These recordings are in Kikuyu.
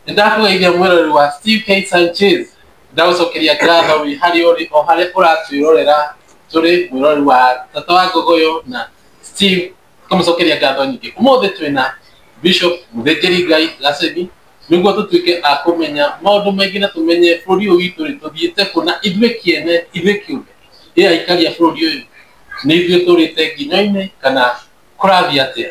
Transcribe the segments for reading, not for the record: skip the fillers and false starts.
Nĩndakũgeithia mwĩroreri wa Steve K Sanchez, ndagũcokeria ngatho wĩ harĩa ũrĩ o harĩa ũratwĩrorera tũrĩ mwĩroreri wa Tata wa Ngogoyo na Steve, tũkamũcokeria ngatho nyingĩ. Ũmũthĩ twĩna Bishop Mũthĩnjĩri Ngai Gaceni nĩguo tũtuĩke a kũmenya maũndũ maingĩ na tũmenye bũrũri ũyũ witũ rĩ tũthiĩte kũ na ithuĩ kĩene ithuĩ kĩũmbe ĩ aikari a bũrũri ũyũ nĩ ithuĩ tũrĩte nginyo-inĩ kana kũrathiĩ atĩa,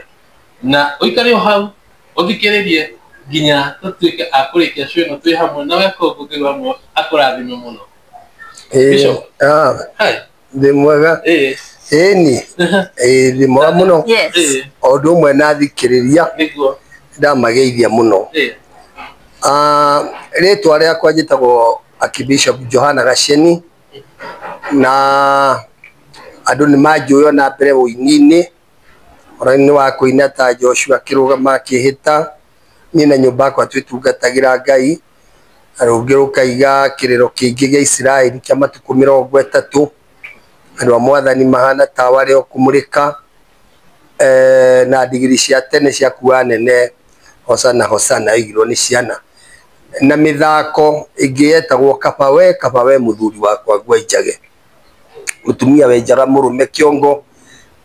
na ũikare o hau ũthikĩrĩrie nginya tũtuĩke a kũrĩkia show ĩno twĩ hamwe na weka ũguo Ngai wa muoyo akũrathime mũno. Bishop. Hi. Ndĩ mwega. Ĩni, ĩĩ ndĩ mwega mũno. O ũndũ ũmwe na thikĩrĩria ndamageithia mũno. Rĩtwa rĩakwa njĩtagwo Archbishop Johana Gaceni na andũ nĩ manjũĩ ona mbere ũini-inĩ, ũhoro-inĩ wa kũina ta Joshua akĩrũgama akĩhĩta, niĩ na nyũmba yakwa twĩtungatagĩra Ngai, na rũngĩ rũkaiga kĩrĩro kĩingĩ gĩa Isiraeli kĩa matukũ 30, andũ a mwathani mahana tawa rĩa kũmũrĩka, na ndigiri cia tene cia kuua nene hosana hosana yoigirwo nĩ ciana, na mĩthako ĩngĩ yetagwo kaba we kaba we mũthuri wakwa ngwenjage, mũtumia wenjaga mũrũme kĩongo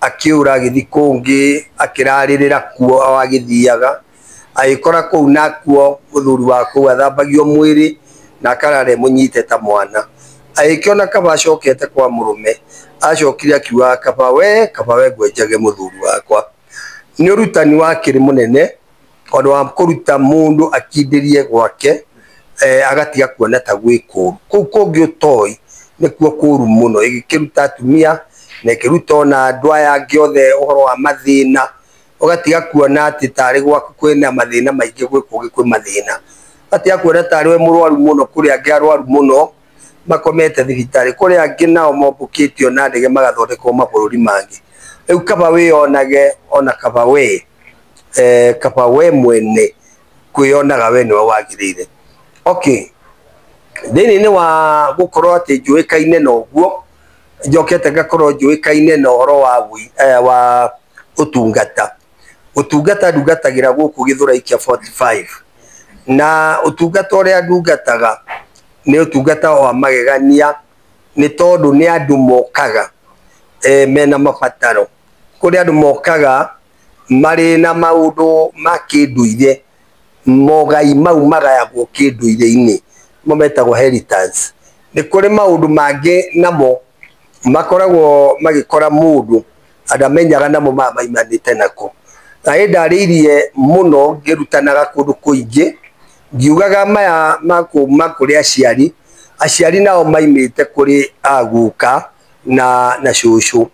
akĩũra agĩthiĩ kũngĩ akĩrarĩrĩra kuo o agĩthiaga, agĩkora kũu nakuo mũthuri wa kũu athambagio mwĩrĩ na akarara mũnyite ta mwana, agĩkĩona kaba acokete kwa mũrũme, acokire akiuga kaba we ngwenjage mũthuri wakwa. Nĩ ũrutani wakĩrĩ mũnene tondũ wa kũruta mũndũ akindĩrie gwake, agatiga kuona ta gwĩ kũũru. Kũu kũngĩ ũtoĩ nĩkuo kũũru mũno, ĩgĩkĩruta atumia na ĩkĩruta ona andũ aya angĩ othe ũhoro wa mathĩna, ũgatiga kuona atĩ tarĩ gwaku kwĩna mathĩna maingĩ, gwĩ kũngĩ kwĩ mathĩna, ũgatiga kuona tarĩ we mũrwaru mũno, kũrĩ angĩ arwaru mũno makomete thibitarĩ, kũrĩ angĩ nao mombũkĩtio na ndege magathondekwo mabũrũri mangĩ. Rĩu kaba wĩyonage ona kaba we, kaba we mwene kwĩyonaga we nĩwe wagĩrĩire. Okay, thĩinĩ-inĩ wa gũkorwo atĩ njũĩkaine na ũguo, njokete ngakorwo njũĩkaine na ũhoro wa wa ũtungata. Ũtungata ndungatagĩra gũkũ Gĩthũrai kĩa 45, na ũtungata ũrĩa ndungataga nĩ ũtungata wa magegania, nĩ tondũ nĩ andũ mokaga mena mabataro. Kũrĩ andũ mokaga marĩ na maũndũ ma kĩndũire, mogai mau magayagwo kĩndũire-inĩ, mo metagwo inheritance. Nĩ kũrĩ maũndũ mangĩ namo makoragwo magĩkora mũndũ andamenyaga namo maya maimanĩte nako. Na ĩ ndarĩirie mũno ngĩrutanaga kũndũ kũingĩ, ngiugaga maya ma kuma kũrĩ aciari, aciari nao maimĩte kũrĩ aguka na cũcũ.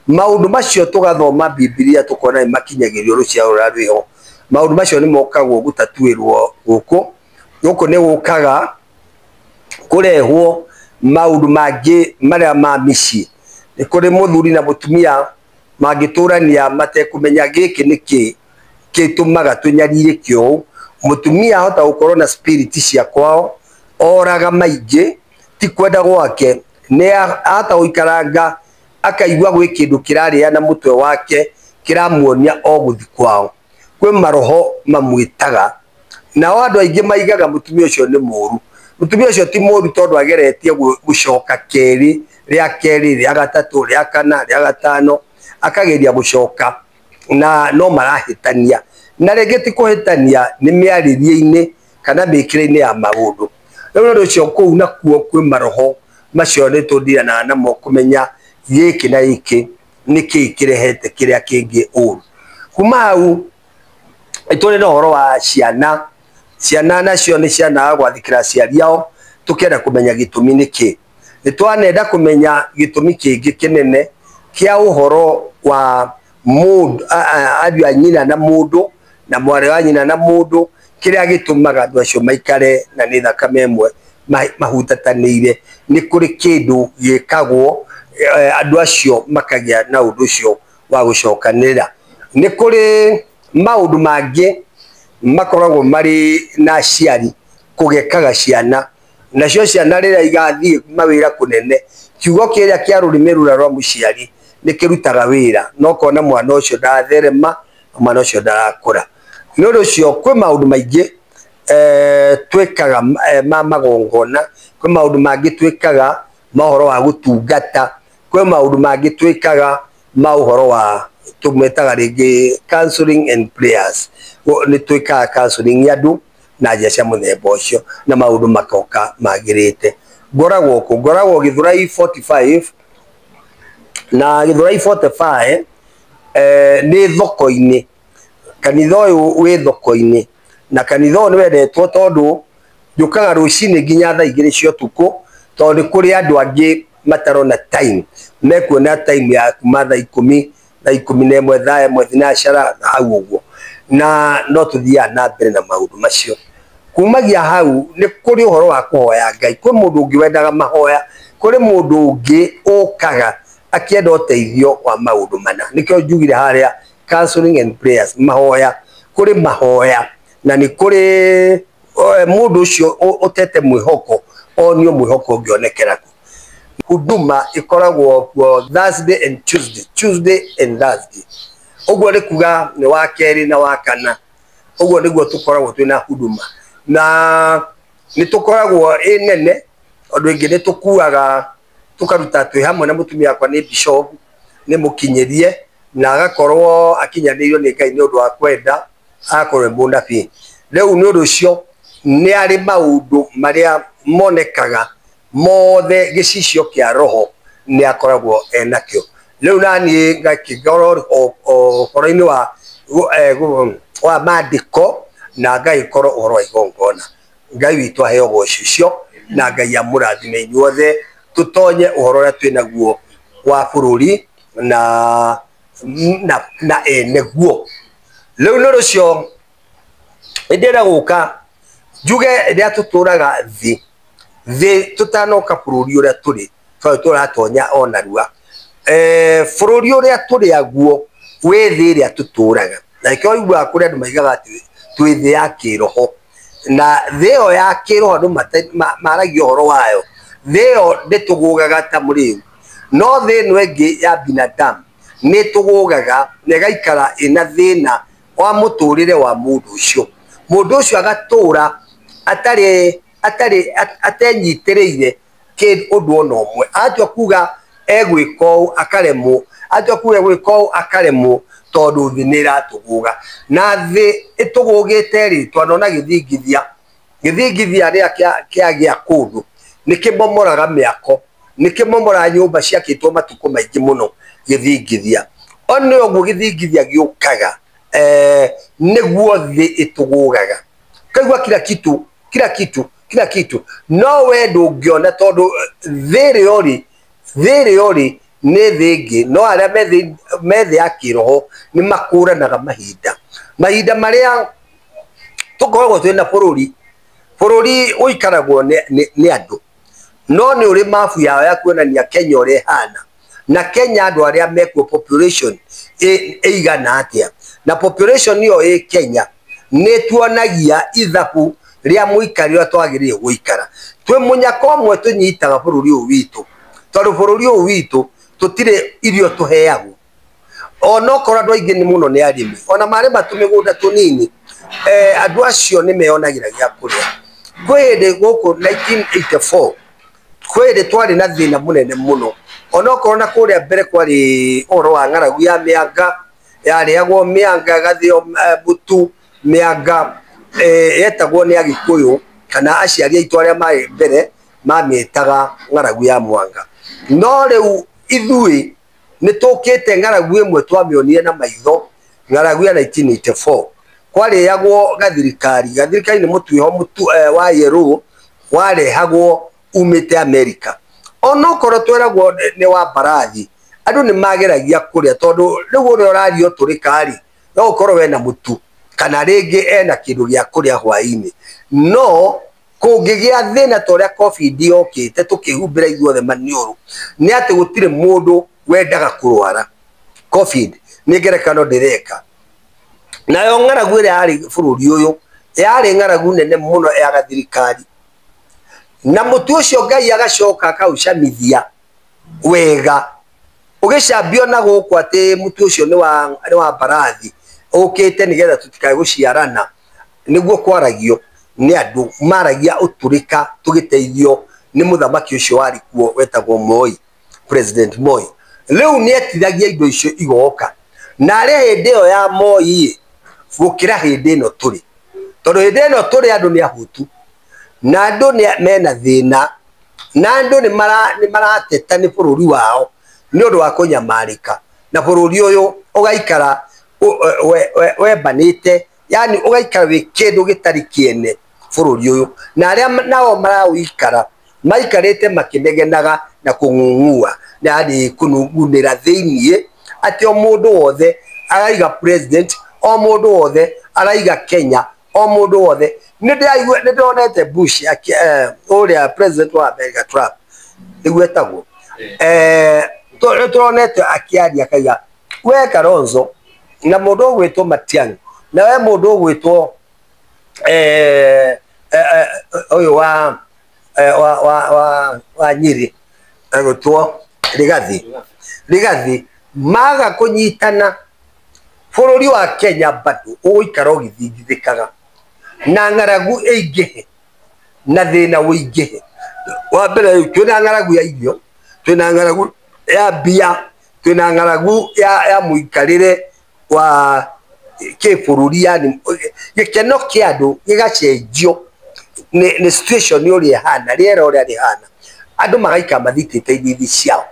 Maũndũ macio tũgathoma Bibilia tũkona nĩ makinyagĩrio rũciaro rũrĩa rwĩho. Maũndũ macio nĩ mokagwo gũtatuĩrwo gũkũ. Gũkũ nĩ gũkaga kũrehwo maũndũ mangĩ marĩa ma mĩciĩ. Nĩ kũrĩ mũthuri na mũtumia mangĩtũrania matekũmenya gĩkĩ nĩ kĩ gĩtũmaga tũnyarirĩke ũũ. Mũtumia ahota gũkorwo na spirit cia kwao, oraga maingĩ, ti kwenda gwake, nĩ ahota gũikaranga akaigua gwĩ kĩndũ kĩrarĩa na mũtwe wake kĩramuonia o gũthiĩ kwao. Kwĩ maroho mamwĩtaga, nao andũ aingĩ maigaga mũtumia ũcio nĩ mũũru. Mũtumia ũcio ti mũũru tondũ ageretie gũcoka kerĩ, rĩa kerĩ, rĩa gatatũ, rĩa kana, rĩa gatano, akageria gũcoka na no marahĩtania. Na rĩngĩ ti kũhĩtania, nĩ mĩarĩrie-inĩ kana mĩkĩre-inĩ ya maũndũ. Rĩu nĩ ũndũ ũcio kũu nakuo kwĩ maroho macio nĩ tũndiranaga namo kũmenya gĩkĩ na gĩkĩ nĩ kĩĩ kĩrehete kĩrĩa kĩngĩ ũru. Kuma hau tũrĩ na ũhoro wa ciana. Ciana nacio nĩ cianaga gwathĩkĩra aciari ao, tũkĩenda kũmenya gĩtũmi nĩ kĩ. Nĩ twanenda kũmenya gĩtũmi kĩngĩ kĩnene kĩa ũhoro wa mũndũ, ariũ a nyina na mũndũ na mwarĩ wa nyina na mũndũ, kĩrĩa gĩtũmaga andũ acio maikare na nĩ thakame ĩmwe mahutatanĩire. Nĩ kũrĩ kĩndũ gĩkagwo, andũ acio makagĩa na ũndũ ũcio wa gũcokanĩrĩra. Nĩ kũrĩ maũndũ mangĩ makoragwo marĩ na aciari kũgekaga ciana, nacio ciana rĩrĩa igathiĩ mawĩra kũnene, kiugo kĩrĩa kĩa rũrĩmĩ rũrĩa rwa mũciari nĩ kĩrutaga wĩra, na ũkona mwana ũcio ndaratherema, mwana ũcio ndarakũra. Nĩ ũndũ ũcio kwĩ maũndũ maingĩ Twĩkaga ma magongona, kwĩ maũndũ mangĩ twĩkaga ma ũhoro wa gũtungata, kwĩ maũndũ mangĩ twĩkaga ma ũhoro wa tũmetaga rĩngĩ counseling and prayers. Nĩ twĩkaga counseling ya andũ na njĩra cia mũthemba ũcio na maũndũ makoka magĩrĩte. Ngoragwo kũ? Ngoragwo Gĩthũrai 45, na Gĩthũrai 45 nĩ thoko-inĩ. Kanitha ũyũ wĩ thoko-inĩ, na kanitha ũyũ nĩ wendetwo tondũ njũkaga rũcinĩ nginya thaa 2 cia ũtukũ, tondũ nĩ kũrĩ andũ angĩ matarona time, mekuona time ya kuma thaa 10, thaa 11, thaa 1 thinacara hau ũguo, na no tũthiaga na mbere na maũndũ macio. Kumagia hau nĩ kũrĩ ũhoro wa kũhoya Ngai. Kwĩ mũndũ ũngĩ wendaga mahoya, kũrĩ mũndũ ũngĩ ũkaga akĩenda ũteithio wa maũndũ mana. Nĩkĩo njugire harĩa counseling and prayers, mahoya. Kũrĩ mahoya na nĩ kũrĩ mũndũ ũcio ũtete mwĩhoko, onio mwĩhoko ũngĩonekera kũ. Huduma ĩkoragwo kuo Thursday and Tuesday, Tuesday and Thursday. Ũguo nĩ kuga nĩ wa kerĩ na wa kana. Ũguo nĩguo tũkoragwo twĩna huduma. Na nĩ tũkoragwo ĩ nene, ũndũ ĩngĩ nĩ tũkuaga tũkaruta twĩ hamwe na mũtumia wakwa nĩ bishop, nĩ mũkinyĩrie na agakorwo akinyanĩirio nĩ Ngai nĩ ũndũ wa kwenda agakorwo e mũnabii. Rĩu nĩ ũndũ ũcio nĩ arĩ maũndũ marĩa monekaga mothe gĩcicio kĩa roho nĩ akoragwo enakĩo. Rĩu naniĩ ngakĩkorwo ũhoro-inĩ wa maandĩko na ngagĩkorwo ũhoro wa igongona. Ngai witũ aheo ũgoci ũcio na Ngai amũrathime inyuothe, tũtonye ũhoro ũrĩa twĩnaguo wa bũrũri na ene guo. Rĩu nĩ ũndũ ũcio ndĩrenda gũka njuge rĩrĩa tũtũraga thĩ, thĩ tũtanoka bũrũri ũrĩa tũrĩ, tondũ tũratonya o narua. Bũrũri ũrĩa tũrĩ aguo wĩ thĩ ĩrĩa tũtũraga. Na nĩkĩo ũiguaga kũrĩ andũ maigaga atĩ twĩ thĩ ya kĩroho. Na thĩ ĩyo ya kĩroho andũ maragia ũhoro wayo. Thĩ ĩyo ndĩtũgũgaga ta mũrĩu. No thĩ ĩno ĩngĩ ya binadamu nĩtũgũgaga na ĩgaikara ĩna thĩna wa mũtũrĩre wa mũndũ ũcio. Mũndũ ũcio agatũra atenyitĩrĩire ũndũ ona ũmwe. Atua kuga egwĩka ũũ akaremwo, atua kuga egwĩka ũũ akaremwo, tondũ thĩ nĩ ĩratũgũga. Na thĩ ĩtũgũgĩte rĩ, twanona gĩthingithia. Gĩthingithia rĩrĩa kĩagĩa kũndũ nĩ kĩmomoraga mĩako, nĩ kĩmomoraga nyũmba ciakĩtwo matukũ maingĩ mũno gĩthingithia. One ũguo gĩthingithia gĩũkaga, nĩguo thĩ ĩtũgũgaga. Kaigua kila kitu, kila kitu, kila kitu. No we ndũngĩona tondũ thĩ ĩrĩa ũrĩ, thĩ ĩrĩa ũrĩ nĩ thĩ ĩngĩ. No arĩa me thĩ ya kĩroho nĩ makũranaga mahinda. Mahinda marĩa tũkoragwo twĩna bũrũri, bũrũri ũikaragwo nĩ andũ. No nĩ ũrĩ mabu yao ya kuonania Kenya ũrĩa ĩhana. Na Kenya andũ arĩa mekuo population ĩigana atĩa. Na population ĩyo ĩ Kenya nĩ tuonagia ithabu rĩa mũikarĩre ũrĩa twagĩrĩire gũikara. Twĩ mũnyaka ũmwe tũnyitaga bũrũri ũyũ witũ, tondũ bũrũri ũyũ witũ tũtirĩ irio tũheagwo. Onokorwo andũ aingĩ nĩ mũno nĩ arĩmi, ona marĩma tũmĩgũnda tũnini, andũ acio nĩ meyonagĩra gĩa kũrĩa. Kwĩ hĩndĩ gũkũ 1984, kwĩ hĩndĩ twarĩ na thĩna mũnene mũno. Onokorwo na kũrĩa mbere kwarĩ ũhoro wa ng'aragu ya mĩanga, yarĩagwo mĩanga ĩgathĩo mũtu, mĩanga yetagwo nĩ Agĩkũyũ kana aciari aitũ arĩa marĩ mbere mamĩtaga ng'aragu ya mwanga. No rĩu ithuĩ nĩ tũkĩte ng'aragu ĩmwe twamĩonire na maitho, ng'aragu ya 1984. Kwarĩagwo gathirikari, gathirikari nĩ mũtu wĩho mũtu wa yellow warehagwo umĩte America. Onokorwo tweragwo nĩ wa mbarathi, andũ nĩ mageragia kũrĩa tondũ rĩu ũrĩa ũraria ũtũrĩka rĩ, no ũkorwo wena mũtu kana rĩngĩ ena kĩndũ gĩa kũrĩa hwaĩ-inĩ. No kũngĩgĩa thĩna ta ũrĩa COVID yokĩte tũkĩhumbĩra ithuothe maniũrũ, nĩ atĩ gũtirĩ mũndũ wendaga kũrwara COVID. Nĩ ngerekano ndĩreka. Nayo ng'aragu ĩrĩa yarĩ bũrũri ũyũ yarĩ ng'aragu nene mũno ya gathirikari, na mũtu ũcio Ngai agacoka akaũcamithia wega, ũgĩcambio na gũkũ atĩ mũtu ũcio nĩ wa mbarathi ũkĩte nĩgetha tũtikae gũciarana, nĩguo kwaragio. Nĩ andũ maragia ũtũrĩka tũgĩteithio nĩ mũthamaki ũcio warĩ kuo wetagwo Moi, President Moi. Rĩu nĩ etithagia indo icio igoka na arĩa hĩndĩ ĩyo ya Moi gũkĩra hĩndĩ ĩno tũrĩ, tondũ hĩndĩ ĩno tũrĩ andũ nĩ ahũtu na andũ nĩ mena thĩna na andũ nĩ marateta nĩ bũrũri wao nĩ ũndũ wa kũnyamarĩka, na bũrũri ũyũ ũgaikara wembanĩte, yani ũgaikara wĩ kĩndũ gĩtarĩ kĩene bũrũri ũyũ, na arĩa nao maraũikara maikarĩte makĩnegenaga na kũng'ung'ua, yani kũnungunĩra thĩiniĩ atĩ o mũndũ wothe araiga president, o mũndũ wothe araiga Kenya, o mũndũ wothe. Nĩ ndĩronete Bush ũrĩa president wa America Trump nĩguo etagwo, tũronete akĩaria akaiga we Kalonzo na mũndũ ũgwĩtwo Matiang'i na we mũndũ ũgwĩtwo ũyũ wa Nyĩrĩ egwĩtwo Rigathi, Rigathi maga kũnyitana bũrũri wa Kenya bado ũgũikara ũgĩthingithĩkaga na ng'aragu ĩingĩhe na thĩna ũingĩhe. Wa mbere twĩna ng'aragu ya irio, twĩna ng'aragu ya mbia, twĩna ng'aragu ya mũikarĩre wa kĩbũrũri, yani gĩkeno kĩa andũ gĩgacenjio nĩ situation ũrĩa ĩhana, rĩera ũrĩa rĩhana, andũ magaikara mathitĩte ithithi ciao.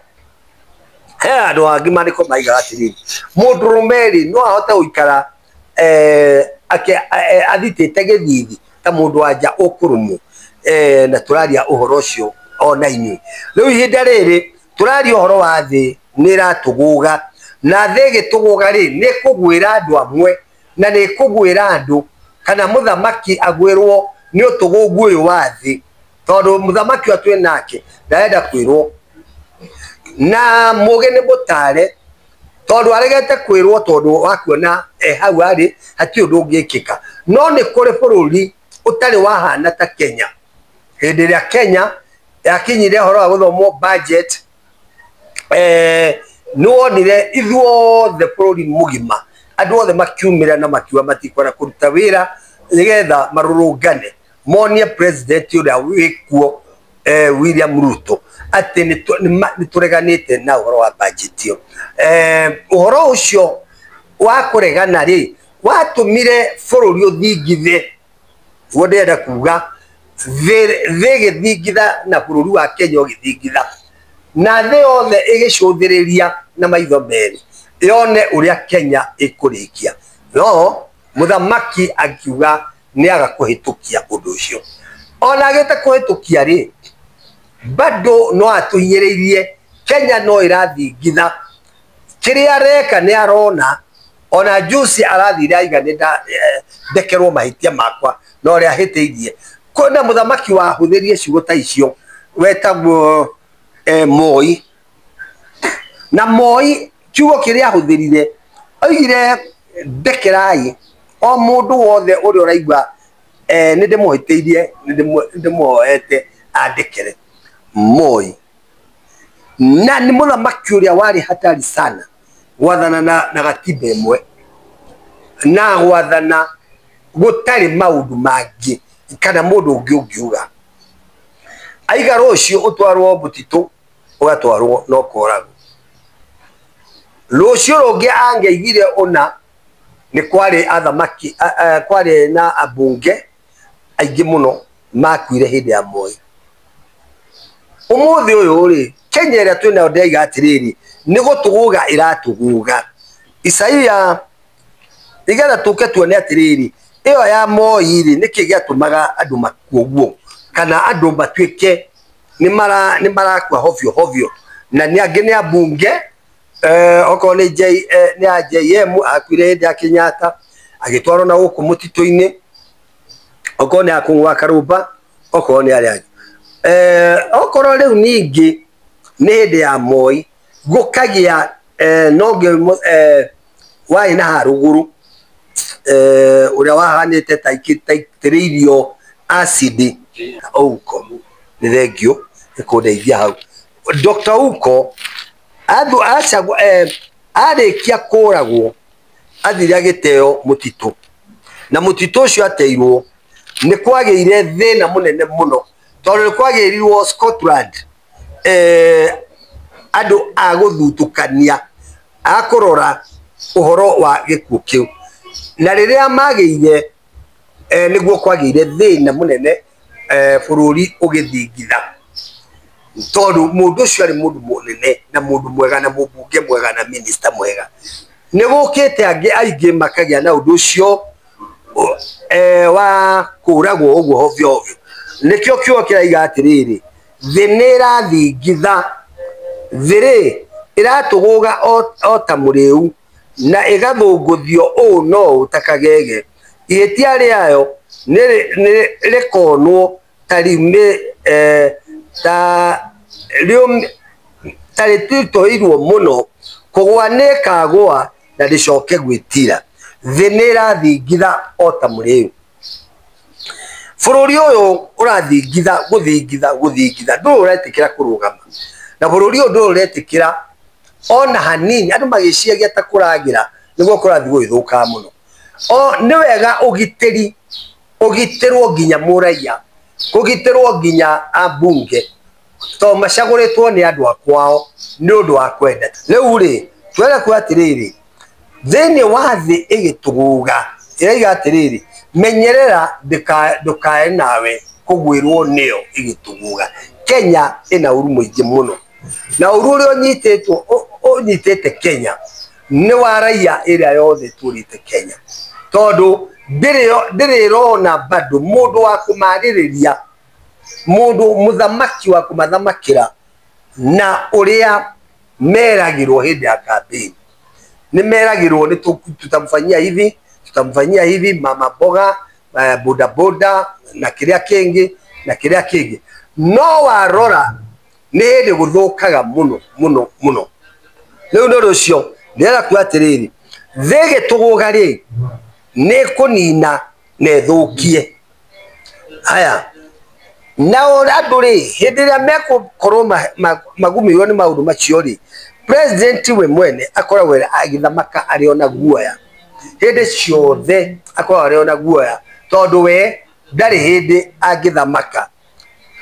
He andũ angĩ marĩko maigaga atĩrĩrĩ, mũndũrũme rĩ no ahote gũikara athitĩte gĩthithi ta mũndũ wa nja ũkũrũmwo, na tũraria ũhoro ũcio ona inyuĩ. Rĩu ihinda rĩrĩ tũraria ũhoro wa thĩ nĩ ĩratũgũga, na thĩ ĩgĩtũgũga rĩ nĩ ĩkũgwĩra andũ amwe na nĩ ĩkũgwĩra andũ, kana mũthamaki agwĩrwo nĩ ũtũgũgu ũyũ wa thĩ, tondũ mũthamaki ũyũ twĩ nake ndarenda kwĩrwo na mũgĩ nĩ mũtare, tondũ aregete kwĩrwo tondũ wa kuona hau arĩ hatirĩ ũndũ ũngĩkĩka. No nĩ kũrĩ bũrũri ũtarĩ wahana ta Kenya. Hĩndĩ ĩrĩa Kenya yakinyire ũhoro wa gũthomwo budget, nĩ wonire ithuothe bũrũri mũgima andũ othe makiumĩra na makiuga matikwenda kũruta wĩra nĩgetha marũrũngane monie president ũrĩa wĩkuo William Ruto atĩ nĩ tũreganĩte na ũhoro wa budget ĩyo. Ũhoro ũcio wa kũregana rĩ watũmire bũrũri ũthingithe, guo ndĩrenda kuga thĩ ĩgĩthingitha na bũrũri wa Kenya ũgĩthingitha, na thĩ yothe ĩgĩcũthĩrĩria na maitho merĩ yone ũrĩa Kenya ĩkũrĩkia. No mũthamaki akiuga nĩ aga kũhĩtũkia ũndũ ũcio. Ona agĩte kũhĩtũkia rĩ, bado no atũhinyĩrĩirie. Kenya no ĩrathingitha, kĩrĩa areka nĩ arona. Ona juzi arathire aiga nĩ ndekerwo mahĩtia makwa na ũrĩa ahĩtĩirie. Kwĩna mũthamaki wahũthĩrie ciugo ta icio wetagwo Moi, na Moi kiugo kĩrĩa ahũthĩrire oigire ndekerai o mũndũ wothe ũrĩa ũraigua nĩ ndĩmũhĩtĩirie, nĩ ndĩmũhoete andekere. Moi na nĩ mũthamaki ũrĩa warĩ hatari sana gwathana na gatiba ĩmwe na gwathana gũtarĩ maũndũ mangĩ kana mũndũ ũngĩ ũngiuga aiga rũciũ ũtwarwo mũtitũ ũgatwarwo no kũragwo. Rũciũ rũngĩ angĩaigire ũna nĩ kwarĩ athamaki, kwarĩ na ambunge aingĩ mũno makuire hĩndĩ ya Moi. Ũmũthĩ ũyũ rĩ Kenya ĩrĩa twĩnayo ndĩraiga atĩrĩrĩ nĩ gũtũgũga ĩratũgũga. Isaia nĩgetha tũke tuone atĩrĩrĩ ĩyo ya Moi rĩ nĩkĩ gĩatũmaga andũ makue ũguo kana andũ matuĩke nĩ marakua hovyo hovyo, na nĩ angĩ nĩ ambunge okorwo nĩ nĩ a JM akuire hĩndĩ ya Kenyatta agĩtwarwo na gũkũ mũtitũ-inĩ, okorwo nĩ akũng'wa Karũmba, okorwo nĩ arĩa angĩ. Okorwo rĩu ningĩ nĩ hĩndĩ ya Moi gũkagĩa no warĩ na harũgũrũ ũrĩa wahanĩte ta aitĩrĩirio acid. Ouko nĩ thengio nĩ kũndeithia hau. Dr. Ouko arĩkia kũragwo athire agĩteo mũtitũ, na mũtitũ ũcio ateirwo Nĩ kwagĩire thĩna mũnene mũno tondũ nĩ kwagĩrirwo Scotland andũ a gũthutũkania a kũrora ũhoro wa gĩkuũ kĩu. Na rĩrĩa magĩire nĩguo kwagĩire thĩna mũnene bũrũri ũgĩthingitha tondũ mũndũ ũcio arĩ mũndũ mũnene na mũndũ mwega na mũmbunge mwega na minister mwega. Nĩ gũkĩte angĩ aingĩ makagĩa na ũndũ ũcio wa kũragwo ũguo hovyo hovyo. Nĩkĩo kiugo kĩraiga atĩrĩrĩ, thĩ nĩ ĩrathingitha, thĩ rĩ ĩratũgũga o ta mũrĩu na ĩgathũngũthio ũũ no ũũ ta kagege. Ihĩtia rĩayo nĩ rĩkonwo ta ta rĩtitũhĩirwo mũno, kũgũa nĩ ĩkagũa na ndĩcoke gwĩtira. Thĩ nĩ ĩrathingitha o ta mũrĩu. Bũrũri ũyũ ũrathingitha gũthingitha gũthingitha, ndũrĩ ũretĩkĩra kũrũgama. Na bũrũri ũyũ ndũrĩ ũretĩkĩra ona hanini, andũ magĩciagia ta kũragĩra nĩguo kũrathiĩ gũgĩthũkaga mũno. O nĩ wega ũgitĩri ũgitĩrwo nginya mũraiya, kũgitĩrwo nginya ambunge, tondũ macagũrĩtwo nĩ andũ a kwao nĩ ũndũ wa kwenda. Rĩu rĩ, twere kuga atĩrĩrĩ, thĩinĩ wa thĩ ĩgĩtũgũga ĩraiga atĩrĩrĩ, menyerera ndũkae nawe kũgwĩrwo nĩyo ĩgĩtũgũga. Kenya ĩna ũru mũingĩ mũno, na ũru ũrĩa ũnyitĩtwo ũnyitĩte Kenya nĩ wa raiya ĩrĩa yothe ĩtũrĩte Kenya, tondũ ndĩrĩ ĩrona bado mũndũ wa kũmarĩrĩria, mũndũ mũthamaki wa kũmathamakĩra na ũrĩa meragĩrwo hĩndĩ ya campaign. Nĩ meragĩrwo nĩ tutamfanyia hivi, tutamfanyia hivi, mama mboga, boda boda na kĩrĩa kĩngĩ na kĩrĩa kĩngĩ. No warora nĩ hĩndĩ gũthũkaga mũno mũno mũno. Rĩu nĩ ũndũ ũcio ndĩrenda kuga atĩrĩrĩ, thĩ ĩgĩtũgũga rĩ nĩ ĩkũnina na ĩthũkie. Haya, nao andũ rĩ hĩndĩ ĩrĩa mekũkorwo magũmĩirwo nĩ maũndũ macio rĩ, president we mwene akoragwo agĩthamaka arĩ ona guoya hĩndĩ ciothe, akoragwo arĩ ona guoya tondũ we ndarĩ hĩndĩ angĩthamaka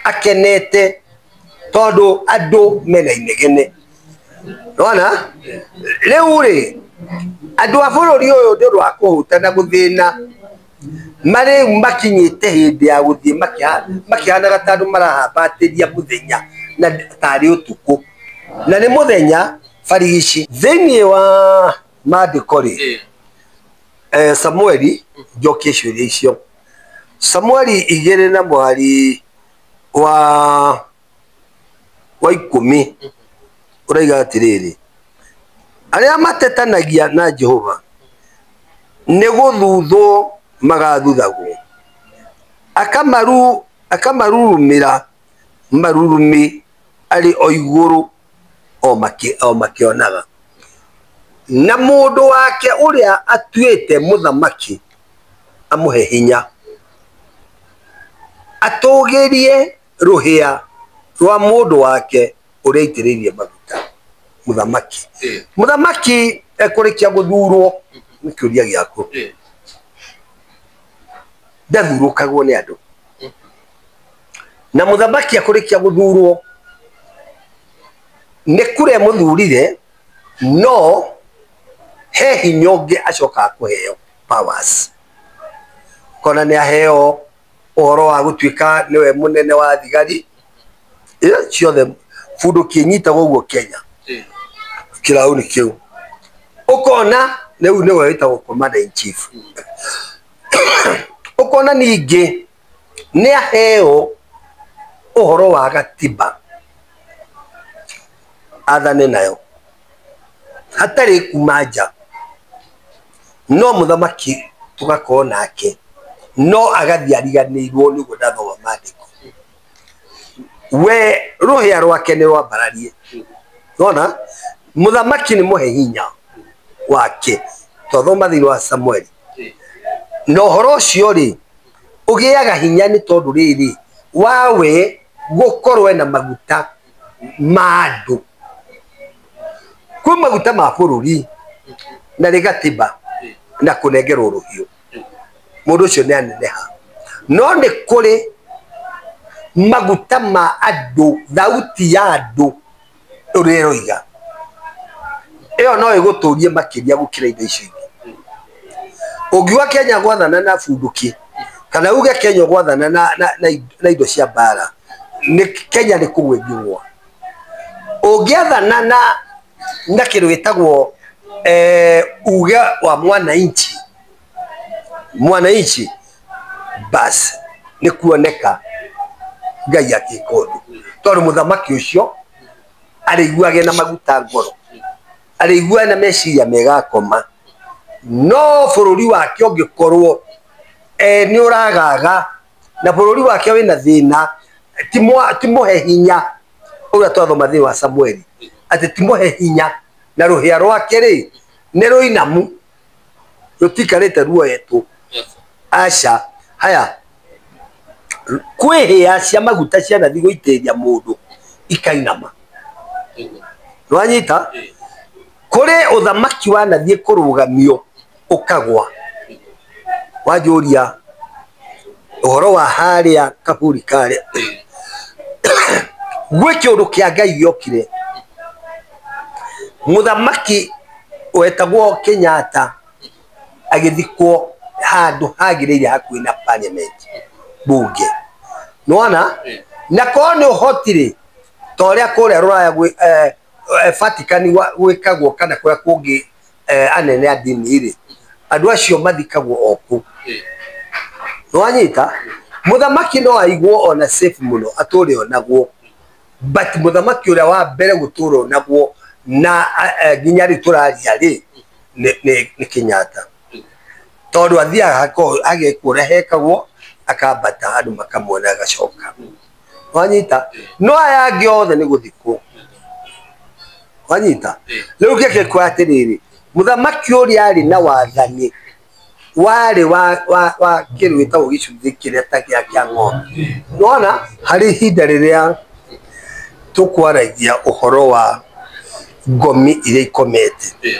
akenete tondũ andũ mena inegene. Nĩwona? Rĩu rĩ andũ a bũrũri ũyũ nĩ ũndũ wa kũhũta na gũthĩna marĩu makinyĩte hĩndĩ ya gũthiĩ makĩhanaga ta andũ marahambatĩria mũthenya na tarĩ ũtukũ, na nĩ mũthenya barigici. Thĩinĩ wa maandĩko rĩ, Samueli, njokie ciũria icio. Samueli 2 na mũhari wa 10 ũraiga atĩrĩrĩ, arĩa matetanagia na Jehova nĩ gũthuthwo magathuthagwo, akamarurumĩra marurumĩ arĩ o igũrũ o makĩonaga. Na mũndũ wake ũrĩa atuĩte mũthamaki amũhe hinya, atũgĩrie rũhĩa rwa mũndũ wake ũrĩa aitĩrĩirie maguta. Mũthamaki, mũthamaki ekũrĩkia gũthurwo nĩ kĩũria gĩaku, ndathurũkagwo nĩ andũ. Na mũthamaki akũrĩkia gũthurwo nĩ kũrĩa mũthurire, no he hinya ũngĩ acokaga kũheo powers. Kona nĩ aheo ũhoro wa gũtuĩka nĩwe mũnene wa thigari ciothe, bundu kĩnyitagwo ũguo Kenya kĩrauni kĩu, ũkona rĩu nĩwe wĩtagwo commander in chief. Ũkona ningĩ nĩ aheo ũhoro wa gatiba athane nayo hatarĩ kuma nja, no mũthamaki tũgakorwo nake no agathiĩ ariganĩirwo nĩguo ndathoma maandĩko. We rũhĩa rwake nĩ rwambararie. Nona mũthamaki nĩ mũhe hinya wake, twathoma thĩinĩ wa Samueli. Na ũhoro ũcio rĩ ũgĩaga hinya nĩ tondũ rĩrĩ wawe gũkorwo ena maguta ma andũ, kwĩ maguta ma bũrũri na rĩ gatiba na kũnengerwo rũhiũ, mũndũ ũcio nĩ aneneha. No nĩ kũrĩ maguta ma andũ, thauti ya andũ ũrĩa ĩroiga. Ĩyo no ĩgũtũrie makĩria gũkĩra indo icio ingĩ. Ũngiuga Kenya gwathana na bunduki kana uge Kenya gwathana na indo cia mbara, nĩ Kenya nĩ kũgwa ĩngĩgwa. Ũngĩathana na kĩndũ gĩtagwo uge wa mwananchi, mwananchi bas nĩ kuoneka Ngai akĩka ũndũ, tondũ mũthamaki ũcio arĩiguage na maguta ngoro, arĩiguage na meciria mega akoma. No bũrũri wake ũngĩkorwo nĩ ũragaga na bũrũri wake wĩna thĩna, ti mũhe hinya ũrĩa twathoma thĩinĩ wa Samueli atĩ ti mũhe hinya na rũhĩa rwake rĩ nĩ rũinamu rũtikarĩte ruoetwo. Aca haya kwĩ hĩa cia maguta cianathi gũitĩrĩria mũndũ ikainama. Nĩwanyita? Kũrĩ ũthamaki wanathiĩ kũrũgamio ũkagwa. Wanjũria ũhoro wa harĩa kaburi karĩa, gwĩ kĩũndũ kĩa Ngai gĩokire. Mũthamaki wetagwo Kenyatta agĩthikwo handũ hagĩrĩire hakuhĩ na parliament bunge. Nĩwona? Na korwo nĩ ũhoti rĩ, ta ũrĩa kũrĩa Rũraya gwĩ Vatican gwĩkagwo kana kũrĩa kũngĩ anene a ndini rĩ, andũ acio mathikagwo o kũu. Nĩwanyita? Mũthamaki no aigwo ona safe mũno atũre onagwo, but mũthamaki ũrĩa wa mbere gũtũra onagwo na nginya rĩu tũraria rĩ nĩ Kenyatta, tondũ athiaga agekwo ũrĩa hekagwo akambata andũ makamwona agacoka. Wanyita? No aya angĩ othe nĩ gũthikwo. Wanyita? Rĩu kĩke kwa atĩrĩrĩ, mũthamaki ũrĩa arĩ na wathani warĩ wa kĩndũ gĩtagwo gĩcunjĩ kĩrĩa ta gĩa kĩa ng'ombe. Nĩwona harĩ ihinda rĩrĩa tũkwaragia ũhoro wa ngomi iria ikomete.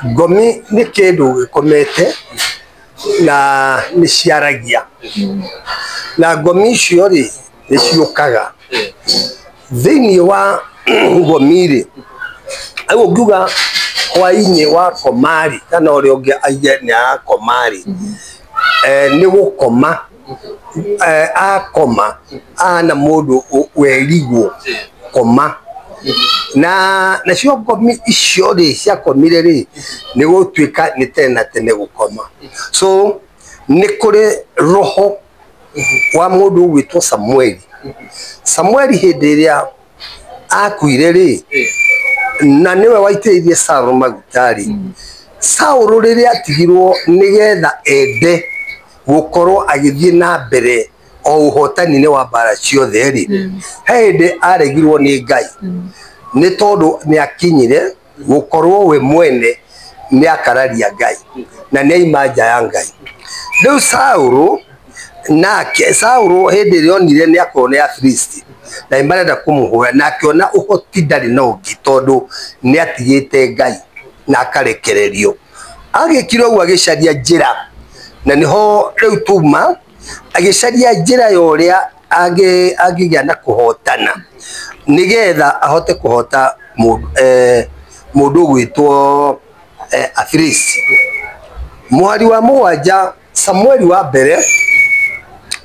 Ngomi nĩ kĩndũ gĩkomete na nĩ ciaragia, na ngomi icio rĩ nĩ ciũkaga thĩinĩ wa ngomi rĩ. Rĩu ũngiuga hwainĩ wakoma rĩ, kana ũrĩa ũngĩ aige nĩ arakoma rĩ, nĩ gũkoma akoma ahana mũndũ werigwo koma. Na nacio ngomi icio rĩ ciakomire rĩ nĩ gũtuĩka nĩ tene na tene gũkoma. So nĩ kũrĩ roho wa mũndũ ũgwĩtwo Samueli. Samueli hĩndĩ ĩrĩa akuire rĩ, na nĩwe waitĩrĩirie Saũlũ maguta rĩ, Saũlũ rĩrĩa atigirwo nĩgetha ende gũkorwo agĩthiĩ na mbere o ũhotani-inĩ wa mbara ciothe rĩ, he hĩndĩ aregirwo nĩ Ngai nĩ tondũ nĩ akinyire gũkorwo we mwene nĩ akararia Ngai na nĩ aima nja ya Ngai. Rĩu Saũlũ nake Saũlũ hĩndĩ ĩrĩa onire nĩ akorwo nĩ Afilisti na nĩ marenda kũmũhũra, na akĩona ũhoti ndarĩ na ũngĩ tondũ nĩ atigĩte Ngai na akarekererio. Agĩkire ũguo agĩcaria njĩra, na nĩho rĩu tuma agĩcaria njĩra ya ũrĩa angĩgĩa na kũhotana nĩgetha ahote kũhota mũndũ ũgwĩtwo Afilisti. Mũhari wa 7 Samueli wa mbere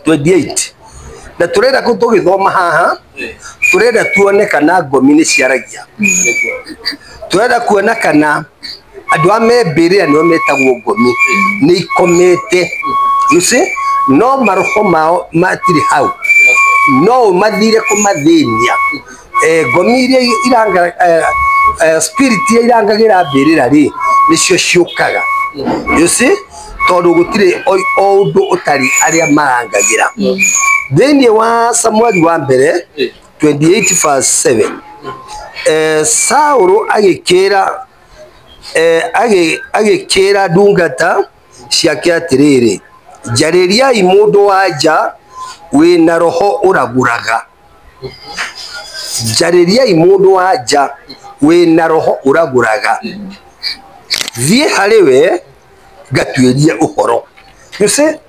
28, na tũrenda kũ tũgĩthoma haha, tũrenda tuone kana ngomi nĩ ciaragia, tũrenda kuona kana andũ a me mbĩrĩra nĩo metagwo ngomi nĩ ikomete. You see? No maroho mao matirĩ hau, no ũmathire kũmathĩnia. Ngomi iria iranga spirit iria irangagĩra mbĩrĩra rĩ nĩcio ciũkaga. You see? Tondũ gũtirĩ o ũndũ ũtarĩ arĩa marangagĩra. Thĩinĩ wa Samueli wa mbere 28 verse 7, Saũlũ agĩkĩra ndungata ciake atĩrĩrĩ, njarĩriai mũndũ wa nja wĩna roho ũragũraga. Njarĩriai mũndũ wa nja wĩna roho ũragũraga, thiĩ harĩ we ngatuĩrie ũhoro. You see?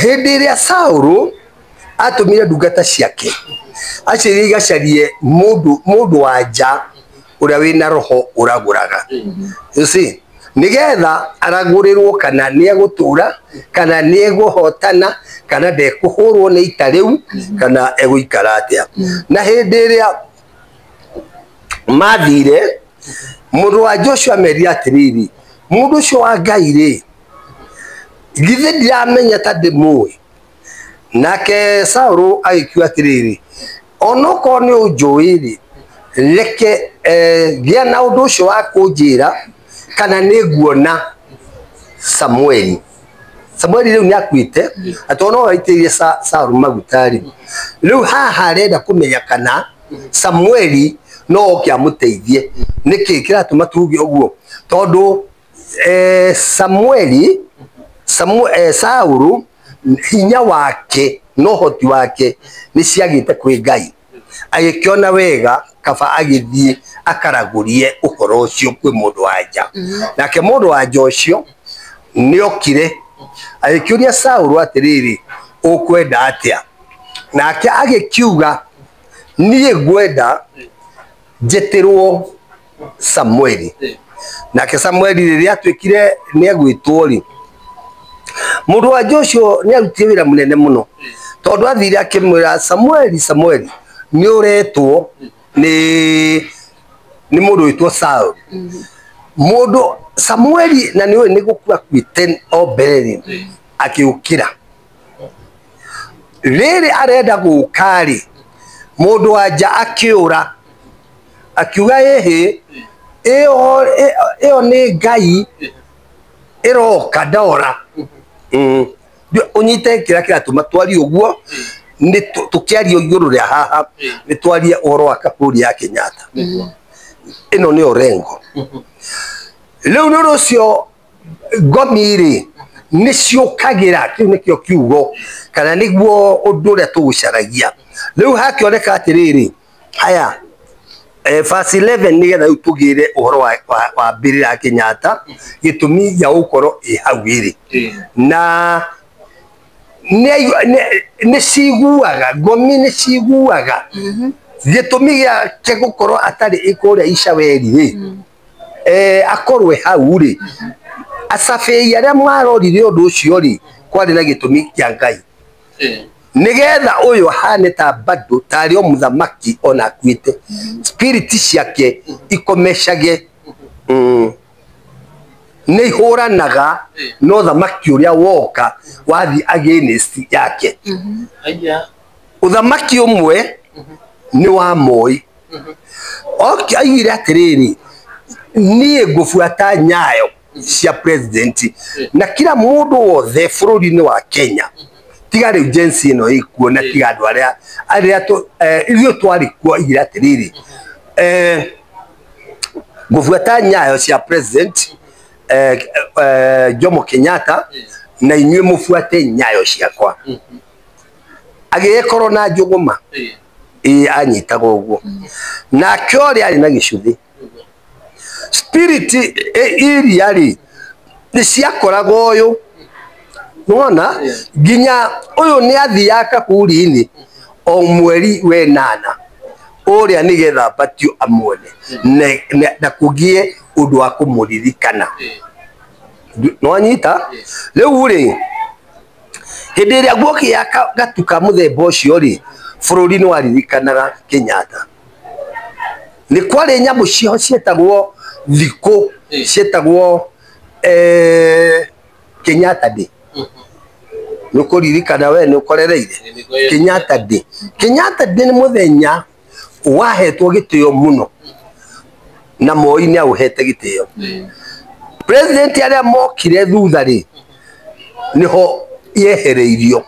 Hĩndĩ ĩrĩa Saũlũ atũmire ndungata ciake aciĩrire igacarie mũndũ wa nja ũrĩa wĩna roho ũragũraga. You see, nĩgetha aragũrĩrwo kana nĩegũtũra kana nĩegũhotana kana ndekũhũrwo nĩ ita rĩu kana egũikara atĩa. Na hĩndĩ ĩrĩa mathire mũndũ wa Joshua amerire atĩrĩrĩ, mũndũ ũcio wa Ngai rĩ, githĩ ndiramenya ta ndĩmũĩ. Nake Saũlũ agĩkiuga atĩrĩrĩ, onokorwo nĩ ũnjũĩ rĩ, reke gĩa na ũndũ ũcio wa kũnjĩra kana nĩ nguona Samueli. Samueli rĩu nĩ akuĩte, atĩ no aitĩrĩrie Saũlũ maguta rĩ. Rĩu haha arenda kũmenya kana Samueli no oke amũteithie. Nĩkĩ kĩratũma tuge ũguo? Tondũ Samueli, Saũlũ hinya wake na ũhoti wake nĩ ciagĩte kwĩ Ngai. Agĩkĩona wega kaba agĩthiĩ akaragũrie ũhoro ũcio kwĩ mũndũ wa nja. Nake mũndũ wa nja ũcio nĩokire agĩkĩũria Saũlũ atĩrĩrĩ, ũkwenda atĩa? Nake agĩkiuga niĩ ngwenda njĩtĩrwo Samueli. Nake Samueli rĩrĩa atuĩkire nĩegwĩtwo rĩ, mũndũ wa nja ũcio nĩarutire wĩra mũnene mũno, tondũ athire akĩmwĩra Samueli, Samueli nĩ ũretwo nĩ mũndũ wĩtwo Saũlũ. Mũndũ Samueli na nĩũĩ nĩ gũkua akuĩte o mbere rĩ, akĩũkĩra. Rĩrĩ arenda gũka rĩ, mũndũ wa nja akĩũra akiuga ĩhĩ, ĩyo nĩ Ngai ĩroka ndora. Ũnyite kĩrĩa kĩratũma twarie ũguo, nĩ tũkĩaria igũrũ rĩa haha, nĩ twarie ũhoro wa kaburi ya Kenyatta. Ĩno nĩyo rengo. Rĩu nĩ ũndũ ũcio ngomi rĩ nĩ ciũkagĩra, kĩu nĩkĩo kiugo kana nĩguo ũndũ ũrĩa tũgũcaragia. Rĩu hakĩoneka atĩrĩrĩ, haya verse 11 nĩgetha rĩu tũgĩre ũhoro wa mbĩrĩra ya Kenyatta, gĩtũmi gĩa gũkorwo ĩ hau ĩrĩ. Na nĩ ciguaga, ngomi nĩ ciguaga gĩtũmi gĩake gũkorwo atarĩ kũrĩa Icaweri rĩ, akorwe hau rĩ, acabĩi arĩa marorire ũndũ ũcio rĩ, kwarĩ na gĩtũmi kĩa Ngai. Nĩgetha ũyũ ahane ta bado tarĩ o mũthamaki ona akuĩte, spirit ciake ikomecage nĩ ihũranaga no thamaki ũrĩa woka wathiĩ against yake. Ũthamaki ũmwe nĩ wa Moi. Oke aigire atĩrĩrĩ, niĩ ngũbuata nyayo cia president na kila mũndũ wothe bũrũri-inĩ wa Kenya, tiga rĩu Gen Z ĩno ĩkuo na tiga andũ arĩa ithuĩ twarĩ kuo, aigire atĩrĩrĩ, ngũbuata nyayo cia president Jomo Kenyatta na inyuĩ mũbuate nyayo ciakwa. Agĩgĩkorwo na njũgũma ĩ anyitaga ũguo, nake ũrĩa arĩ na gĩcuthĩ spirit iria rĩ nĩ ciakoraga ũyũ, nĩwona nginya ũyũ nĩ athiaga kaburi-inĩ o mweri wenana ũrĩa nĩgetha abatio amuone na kũgĩe ũndũ wa kũmũririkana. Nĩwanyita? Rĩu rĩ hĩndĩ ĩrĩa guokĩa gatu ka mũthemba ũcio rĩ, bũrũri nĩ waririkanaga Kenyatta. Nĩ kwarĩ nyamũ ciao cietagwo thikũ, cietagwo Kenyatta Day. Nĩ ũkũririkana we nĩ ũkorereire Kenyatta Day. Kenyatta Day nĩ mũthenya wahetwo gĩtĩo mũno na Moi nĩ aũhete gĩtĩo. President arĩa mokire thutha rĩ, nĩho yehereirio.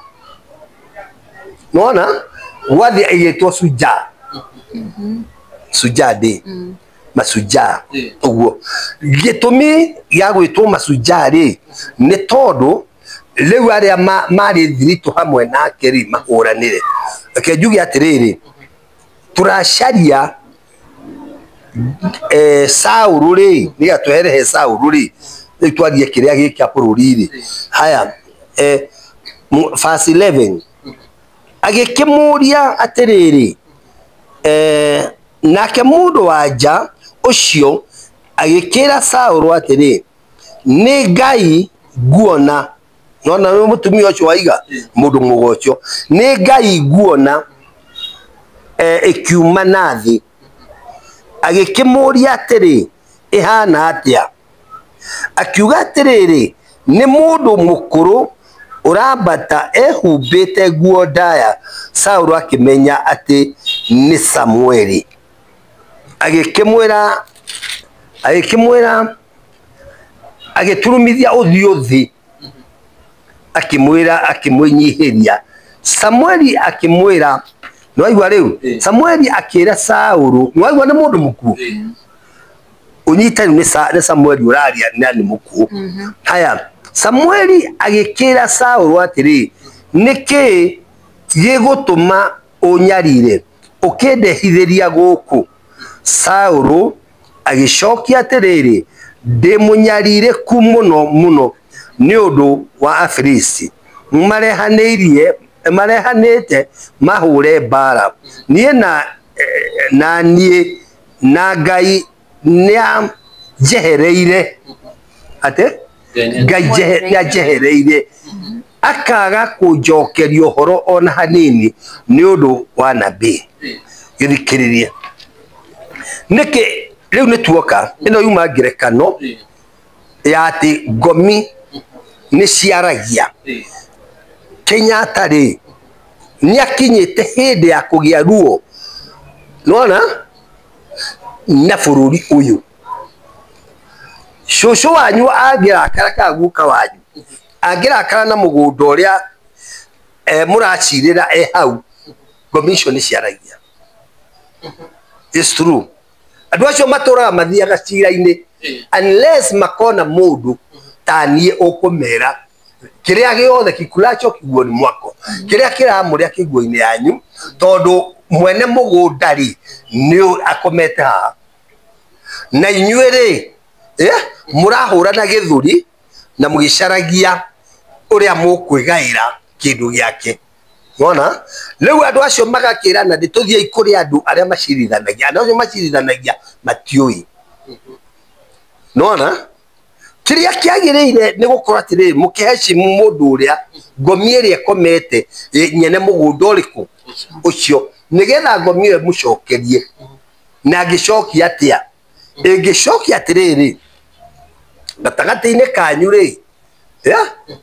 Nĩwona gwathiĩ ĩgĩtwo Shujaa, Shujaa Day, Mashujaa ũguo. Gĩtũmi gĩa gwĩtwo Mashujaa rĩ nĩ tondũ rĩu arĩa marĩ thiritũ hamwe nake rĩ mahũranĩre. Reke njuge atĩrĩrĩ, tũracaria Saũlũ rĩ, nĩgetha twehere he Saũlũ rĩ, rĩu twarie kĩrĩa gĩkĩa bũrũri rĩ. Haya, Verse 11 agĩkĩmũũria atĩrĩrĩ, nake mũndũ wa nja ũcio agĩkĩra Saũlũ atĩrĩ, nĩ Ngai nguona. Nona nĩ mũtumia ũcio waiga mũndũ mũgo ũcio, nĩ Ngai nguona ĩkiuma na thĩ. Agĩkĩmũũria atĩrĩ, ĩhana atĩa? Akiuga atĩrĩrĩ, nĩ mũndũ mũkũrũ ũrambata ehumbĩte nguo ndaya. Saũlũ akĩmenya atĩ nĩ Samueli. Agĩkĩmwĩra agĩturumithia ũthiũ thĩ, akĩmwĩra, akĩmwĩnyihĩria. Samueli akĩmwĩra, nĩwaigua rĩu? Samueli akĩra Saũlũ, nĩwaigua nĩ mũndũ mũkuũ? Ũnyite rĩu nĩ Samueli ũraria na nĩ mũkuũ. Haya, Samueli agĩkĩra Saũlũ atĩrĩ, nĩkĩĩ gĩgũtũma ũnyarire ũkĩndehithĩria gũkũ? Saũlũ agĩcokia atĩrĩrĩ, ndĩ mũnyarirĩku mũno mũno nĩ ũndũ wa Afilisti, marehanĩte mahũre mbara. Niĩ na niĩ na Ngai nĩanjehereire, atĩ Ngai nĩanjehereire, akaga kũnjokeria ũhoro ona hanini nĩ ũndũ wa nabii. Gĩthikĩrĩrie nĩkĩ rĩu nĩ tuoka ĩno yuma ngerekano ya atĩ ngomi nĩ ciaragia. Kenyatta rĩ nĩ akinyĩte hĩndĩ ya kũgĩa ruo, nĩwona, na bũrũri ũyũ. Cũcũ wanyu angĩrakara kana guka wanyu angĩrakara na mũgũnda ũrĩa mũracirĩra e hau, ngomi icio nĩ ciaragia. It's true. Andũ acio matũraga mathiaga cira-inĩ unless makona mũndũ ta niĩ ũkũmera kĩrĩa gĩothe kikulacho kiguoni mwako, kĩrĩa kĩramũrĩa kĩguo-inĩ yanyu, tondũ mwene mũgũnda rĩ nĩ akomete haha, na inyuĩ rĩ mũrahũrana gĩthũri na mũgĩcaragia ũrĩa mũkwĩgaĩra kĩndũ gĩake. Wona? Rĩu andũ acio magakĩrana nĩ tũthiĩi kũrĩ andũ arĩa macirithanagia. Andũ acio macirithanagia matiũĩ. Nĩwona? Kĩrĩa kĩagĩrĩire nĩ gũkorwo atĩrĩrĩ, mũkĩheshimu mũndũ ũrĩa ngomi ĩrĩa ĩkomete nyene mũgũnda ũrĩkũ ũcio, nĩgetha ngomi ĩyo ĩmũcokerie. Na angĩcokia atĩa? Ĩngĩcokia atĩrĩrĩ, gatagatĩ-inĩ kanyu rĩ,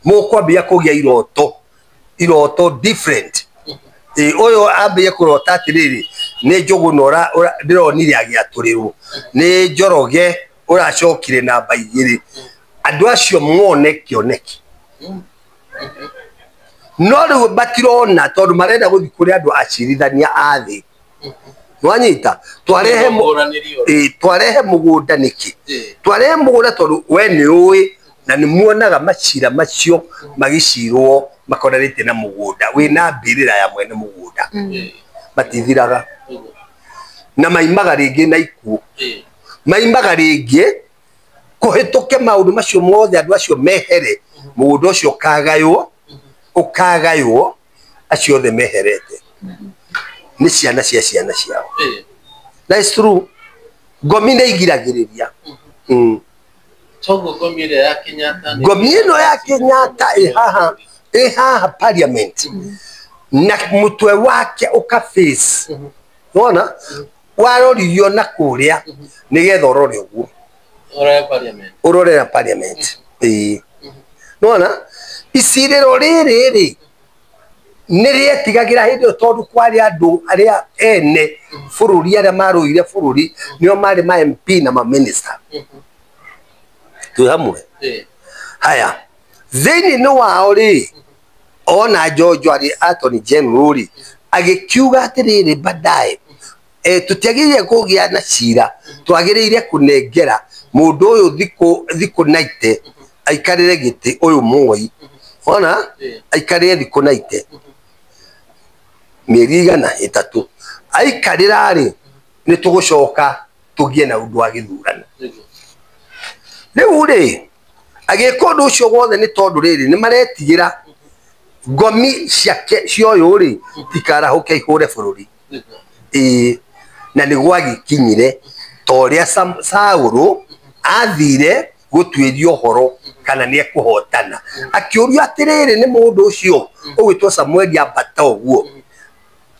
mũkwambia kũgĩa iroto, iroto different. Ũyũ ambie kũrota atĩrĩrĩ, nĩ Njũgũna ndĩronire agĩatũrĩrwo, nĩ Njoroge ũracokire namba 2. Andũ acio mone kĩoneki. No rĩu matirona tondũ marenda gũthiĩ kũrĩ andũ acirithania a thĩ. Nĩwanyita? Twarehe mũgũnda nĩkĩ? Twarehe mũgũnda tondũ we nĩ ũĩ na nĩ muonaga macira macio magĩcirwo makonanĩtie na mũgũnda, wĩna mbĩrĩra ya mwene mũgũnda. Matithiraga. Na maimaga rĩngĩ na ikuũ. Maimaga rĩngĩ kũhĩtũke maũndũ macio mothe, andũ acio mehere, mũgũnda ũcio ũkagaywo, acio othe meherete nĩ ciana cia ciana ciao. That's true. Ngomi nĩ igiragĩrĩria. Toguo ngomi ĩrĩa ya Kenyatta, ngomi ĩno ya Kenyatta ĩ haha parliament, na mũtwe wake ũka face. Nĩwona? Waroririo na kũrĩa nĩgetha ũrore ũguo. Ũrore parliament. Ĩĩ. Nĩwona? Icirĩro rĩrĩ rĩ nĩ rĩetigagĩra hĩndĩ ĩyo tondũ kwarĩ andũ arĩa ene bũrũri arĩa marũire bũrũri nĩo marĩ ma MP na ma minister. Twĩ hamwe? Haya, thĩinĩ wao rĩ, ona Njonjo arĩ Attorney General rĩ, agĩkiuga atĩrĩrĩ baadaye, tũtiagĩrĩire kũgĩa na cira, twagĩrĩire kũnengera mũndũ ũyũ thikũ 90 aikarĩre gĩtĩ ũyũ Moi. Wona? Aikarĩre thikũ 90. Mĩeri 300. Aikarĩra rĩ, nĩ tũgũcoka tũgĩe na ũndũ wa gĩthurano. Rĩu rĩ, agĩka ũndũ ũcio wothe nĩ tondũ rĩrĩ nĩ maretigĩra Ngomi ciake cia ũyũ rĩ tikarahũke ihũre bũrũri. Ĩĩ, na nĩ gwagĩkinyire ta ũrĩa Saũlũ athire gũtuĩria ũhoro kana nĩ ekũhotana. Akĩũrio atĩrĩrĩ nĩ mũndũ ũcio ũgwĩtwo Samueli ambata ũguo.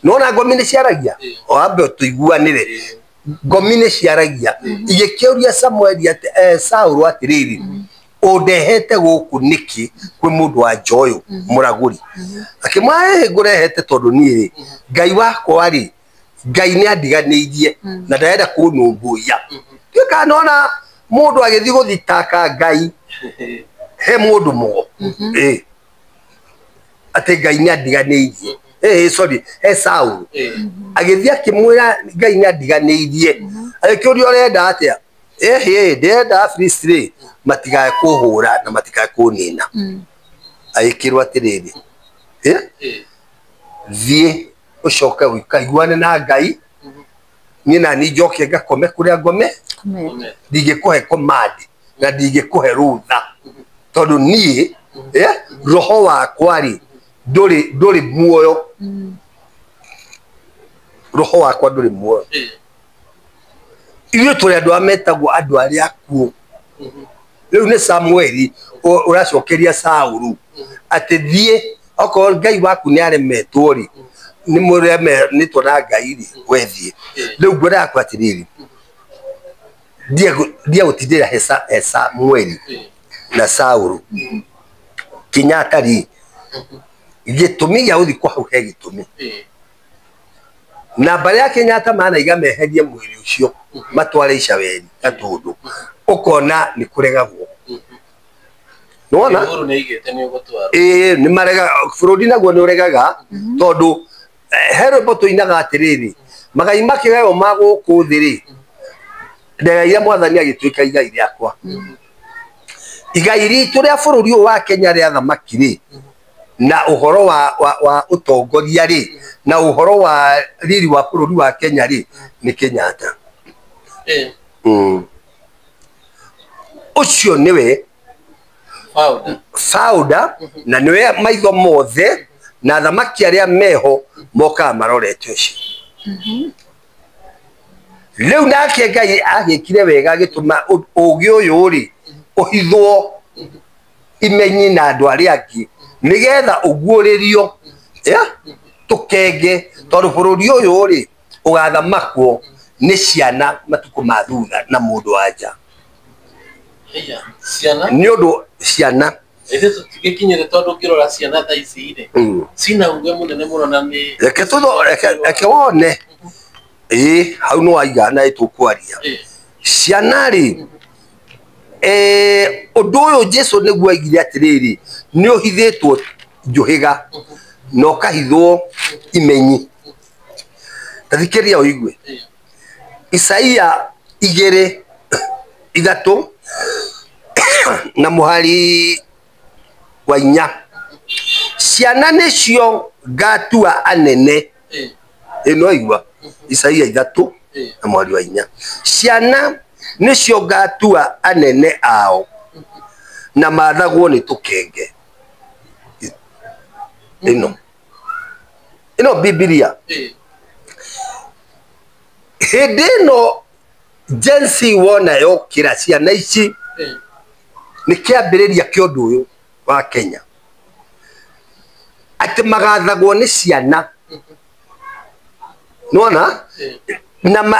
Nĩwona ngomi nĩ ciaragia? O ambe tũiguanĩre. Ngomi nĩ ciaragia. Igĩkĩũria Samueli atĩ, Saũlũ atĩrĩrĩ, ũndehete gũkũ nĩkĩ kwĩ mũndũ wa nja ũyũ mũragũri? Akĩmwĩra, ĩhĩ ngũrehete tondũ niĩ rĩ, Ngai wakwa rĩ, Ngai nĩ andiganĩirie na ndarenda kũnũmbũiya. Ndiũĩ kana nĩwona mũndũ agĩthiĩ gũthitanga Ngai he mũndũ mũgo. Ĩĩ. Atĩ Ngai nĩ andiganĩirie. Sorry, he Saũlũ. Agĩthiĩ akĩmwĩra Ngai nĩ andiganĩirie. Agĩkĩũria ũrenda atĩa? Ĩhĩ, ndĩrenda Afilisti rĩ, matikae kũhũra na matikae kũnina. Agĩkĩrwo atĩrĩrĩ, thiĩ ũcoke ũkaiguane na Ngai, niĩ na niĩ njoke ngakome kũrĩa ngome, ndingĩkũhe command na ndingĩkũhe rũtha tondũ niĩ roho wakwa rĩ ndũrĩ muoyo, roho wakwa ndũrĩ muoyo. Ithuĩ tũrĩ andũ arĩa metagwo andũ arĩa akuũ. Rĩu nĩ Samueli ũracokeria Saũlũ atĩ thiĩ okorwo Ngai waku nĩ aremetwo rĩ, nĩ mũremetwo na Ngai rĩ, we thiĩ. Rĩu ngwendaga kuga atĩrĩrĩ, ndia gũtindĩra he Samueli na Saũlũ Kenyatta rĩ, gĩtũmi gĩa gũthiĩ kwa hau he gĩtũmi. Na mbarĩ ya Kenyatta manaiga meherie mwĩrĩ ũcio matware Icaweri Gatũndũ, ũkona nĩ kũregagwo. Nĩwona? Uhuru nĩ aigĩte nĩ ũgũtwarwo. Ĩĩ, nĩ maregaga, bũrũri naguo nĩ ũregaga tondũ he rwĩmbo tũinaga atĩrĩrĩ, magai makĩgaywo ma gũkũ thĩ rĩ, ndegaire mwathani agĩtuĩka igai rĩakwa. Igai ritũ rĩa bũrũri ũyũ wa Kenya rĩa thamaki rĩ, na ũhoro wa ũtongoria rĩ, na ũhoro wa riri wa bũrũri wa Kenya rĩ, nĩ Kenyatta. Ũcio nĩwe founder na nĩwe maitho mothe na thamaki arĩa meho mokaga marorete ũcio. Rĩu nake Ngai agĩkire wega agĩtũma ũgĩ ũyũ rĩ ũhithwo imenyi na andũ arĩa angĩ nĩgetha ũguũrĩrio tũkenge tondũ bũrũri ũyũ rĩ ũgathamakwo nĩ ciana matukũ ma thutha na mũndũ wa nja. Ciana? Nĩ ũndũ ciana. Ithuĩ tũtigĩkinyĩre tondũ ũngĩrora ciana thaa ici rĩ, cina uge mũnene mũno na nĩ Reke tũtho, reke wone. Ĩĩ, hau nĩ waiga na ĩtũkwaria. Ciana rĩ, ũndũ ũyũ Jesu nĩguo aigire atĩrĩrĩ, nĩ ũhithĩtwo njũhĩga na ũkahithwo imenyi. Ta thikĩrĩria ũigue. Isaia 2:3 na mũhari wa 4. Ciana nĩcio ngatua anene. Ĩno igua. Isaia 3 na mũhari wa 4. Ciana nĩcio ngatua anene ao na mathagwo nĩ tũkenge. Ĩno. Ĩno Bibilia. Hĩndĩ ĩno Gen Z wona yokĩra ciana ici nĩ kĩambĩrĩria kĩa ũndũ ũyũ wa Kenya. Atĩ magathagwo nĩ ciana. Nĩwona?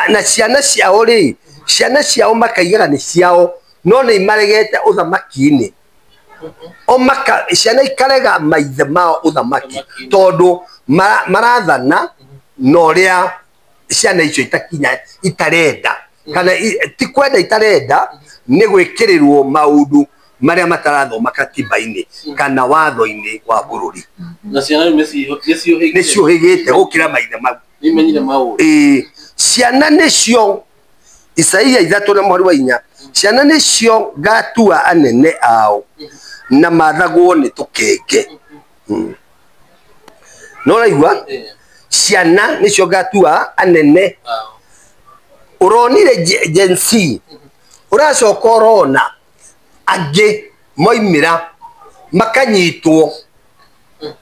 Na ciana ciao rĩ, ciana ciao makaigaga nĩ ciao, no nĩ imaregete ũthamaki-inĩ. O maka, ciana ikarega maithe mao ũthamaki, tondũ marathana na ũrĩa ciana icio itakinya itarenda kana ti kwenda itarenda nĩ gwĩkĩrĩrwo maũndũ marĩa matarathoma katiba-inĩ kana watho-inĩ wa bũrũri. Na ciana rĩu nĩciũhĩgĩte. Nĩciũhĩgĩte gũkĩra maithe mau. Nĩimenyire maũndũ. Ĩĩ, ciana nĩcio Isaia 3 na mũhari wa 4, ciana nĩcio ngatua anene ao na mathagwo nĩ tũkenge. No ũraigua? Ciana nĩcio ngatua anene. Ũronire Gen Z, ũracoka ũrona angĩ moimĩra makanyitwo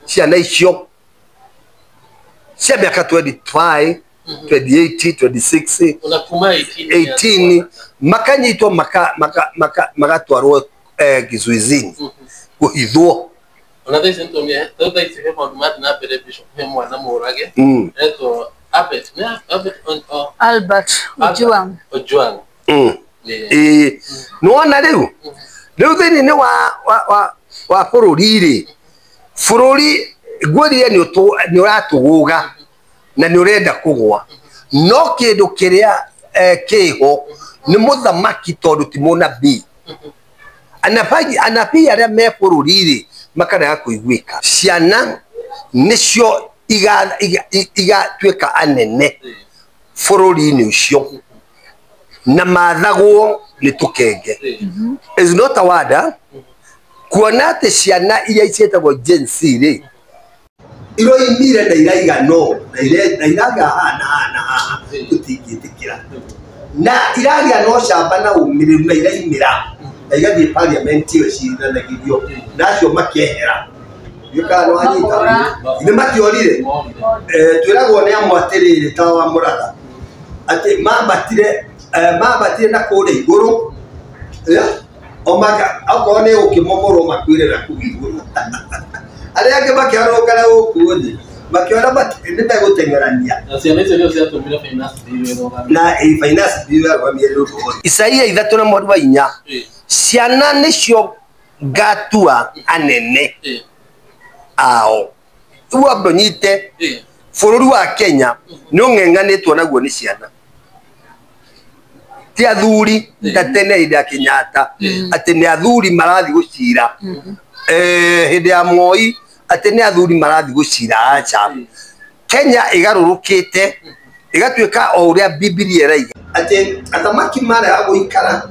Ciana icio cia mĩaka 25, 28, 26, Ona kuma 18. 18 makanyitwo magatwarwo kizuizini kũhithwo. Ona thaa ici nĩtũmia thaa ici he maũndũ mathiĩ na mbere Bishop he mwana mũrage etwo Albert nĩ Albert Albert Ojwang. Ojwang. Ĩĩ, nĩwona rĩu rĩu thĩinĩ wa bũrũri rĩ, bũrũri ngwĩrire nĩ ũratũgũga na nĩ ũrenda kũgwa, no kĩndũ kĩrĩa kĩho nĩ mũthamaki tondũ ti mũnabii. Anabii arĩa me bũrũri rĩ makarega kũiguĩka. Ciana nĩcio igatuĩka anene bũrũri-inĩ ũcio na mathagwo nĩ tũkenge. Is not a word kuona atĩ ciana iria ciĩtagwo Gen Z rĩ iroimire na iraiga no na iraiga haha na haha na haha tũtingĩtĩkĩra, na iragĩa no camba na ũmĩrĩru na iraimĩra na igathiĩ parliament ĩyo cirithanagĩrio na acio makehera. Ndiũĩ nĩ wanyita, nĩ matiorire. Twĩragwo nĩ amwe atĩrĩrĩ ta wa Mũratha atĩ mambatire na kũrĩa igũrũ, okorwo nĩ gũkĩmomorwo makuire na kũu igũrũ, arĩa angĩ makĩharũrũka na gũkũ thĩ makĩona nĩ megũteng'erania. Na ciana icio nĩcio ciatũmire finance bill ĩrũgame. Na finance bill yarũgamire nĩ ũndũ wa Isaia 3:4, ciana nĩcio ngatua anene ao. Rĩu ambe ũnyite bũrũri wa Kenya nĩ ũng'eng'anĩtwo naguo nĩ ciana, ti athuri ta tene hĩndĩ ya Kenyatta atĩ nĩ athuri marathiĩ gũcira, hĩndĩ ya Moi atĩ nĩ athuri marathiĩ gũcira. Aca, Kenya ĩgarũrũkĩte ĩgatuĩka o ũrĩa Bibilia ĩraiga atĩ athamaki marega gũikara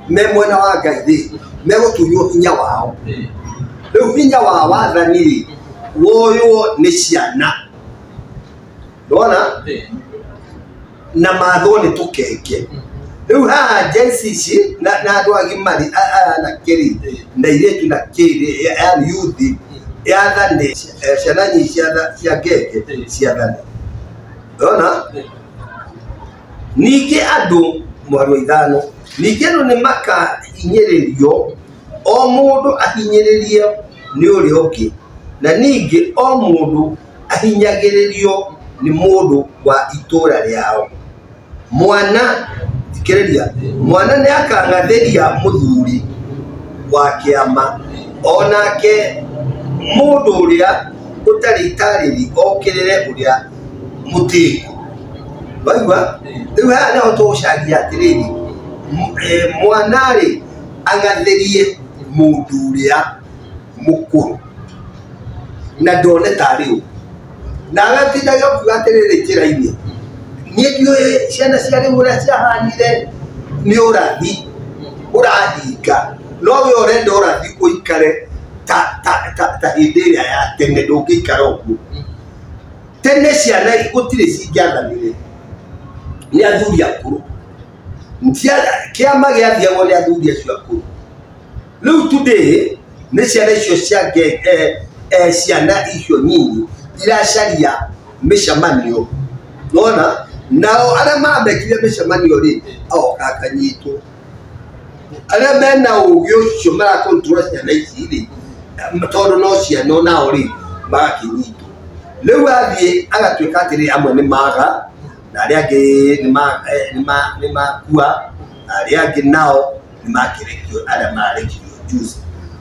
me mwena wa Ngai rĩ megũtunywo hinya wao. Rĩu hinya wa wathani rĩ woywo nĩ ciana, ndona na mathwo nĩ tũkenge. Rĩu haha Gen Z ici na andũ agimari aya na kĩrĩ na airĩtu na kĩrĩ yani youth yathane, ciana nyingi cia ngenge ciathane, ndona. Ningĩ andũ mwaro 5, ningĩ andũ nĩ makahinyĩrĩrio, o mũndũ ahinyĩrĩrio nĩ ũrĩa ũngĩ, na ningĩ o mũndũ ahinyagĩrĩrio nĩ mũndũ wa itũra rĩao. Mwana thikĩrĩria, mwana nĩ akang'athĩria mũthuri wa kĩama, onake mũndũ ũrĩa ũtarĩ itarĩri okĩrĩre ũrĩa mũtĩku. Waigua? Rĩu haha nĩho tũgũcaria atĩrĩrĩ, mwana rĩ ang'athĩrie mũndũ ũrĩa mũkũrũ na ndone tarĩ ũguo, na agatindage ũkiuga atĩrĩrĩ njĩra-inĩ, niĩ ndiũĩ ciana cia rĩu ũrĩa ciahanire nĩ ũrathi ũrahinga, no we ũrenda ũrathi ũikare ta hĩndĩ ĩrĩa ya tene, ndũngĩikara ũguo. Tene ciana gũtirĩ cingĩathanire nĩ athuri akũrũ, kĩama gĩathiagwo nĩ athuri acio akũrũ. Rĩu today nĩ ciana icio cia ciana icio nyinyi iracaria mĩcemanio, nona nao arĩa mamekire mĩcemanio rĩ aoka akanyitwo. Arĩa mena ũgĩ ũcio marakontrol ciana ici rĩ, tondũ no ciana nao rĩ magakĩnyitwo. Rĩu athiĩ agatuĩka atĩrĩ, amwe nĩ maga na arĩa angĩ nĩ makua, na arĩa angĩ nao nĩ makĩrekio, arĩa marekirio juzi.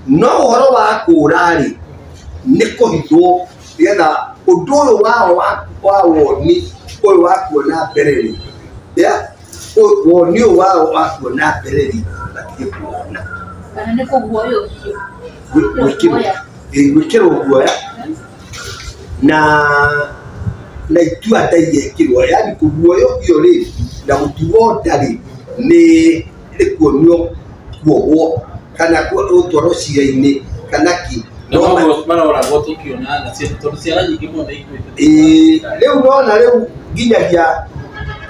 No ũhoro wa kũra rĩ nĩ kũhithwo nĩgetha ũndũ ũyũ wao wa woni ũyũ wa kuona mbere rĩ, woni ũyũ wao wa kuona mbere rĩ matige kuona. Kana nĩ kũguoyohio. Gwĩkĩrwo guoya na itua nda igekĩrwo, yani kũguoyohio rĩ na gũtuo nda rĩ nĩ kuonio kuohwo kana gũtwarwo cira-inĩ kana kĩ. Maroragwo tũkĩona na tondũ ciana nyingĩ mũno nĩ ikuĩte. Rĩu nona rĩu nginyagia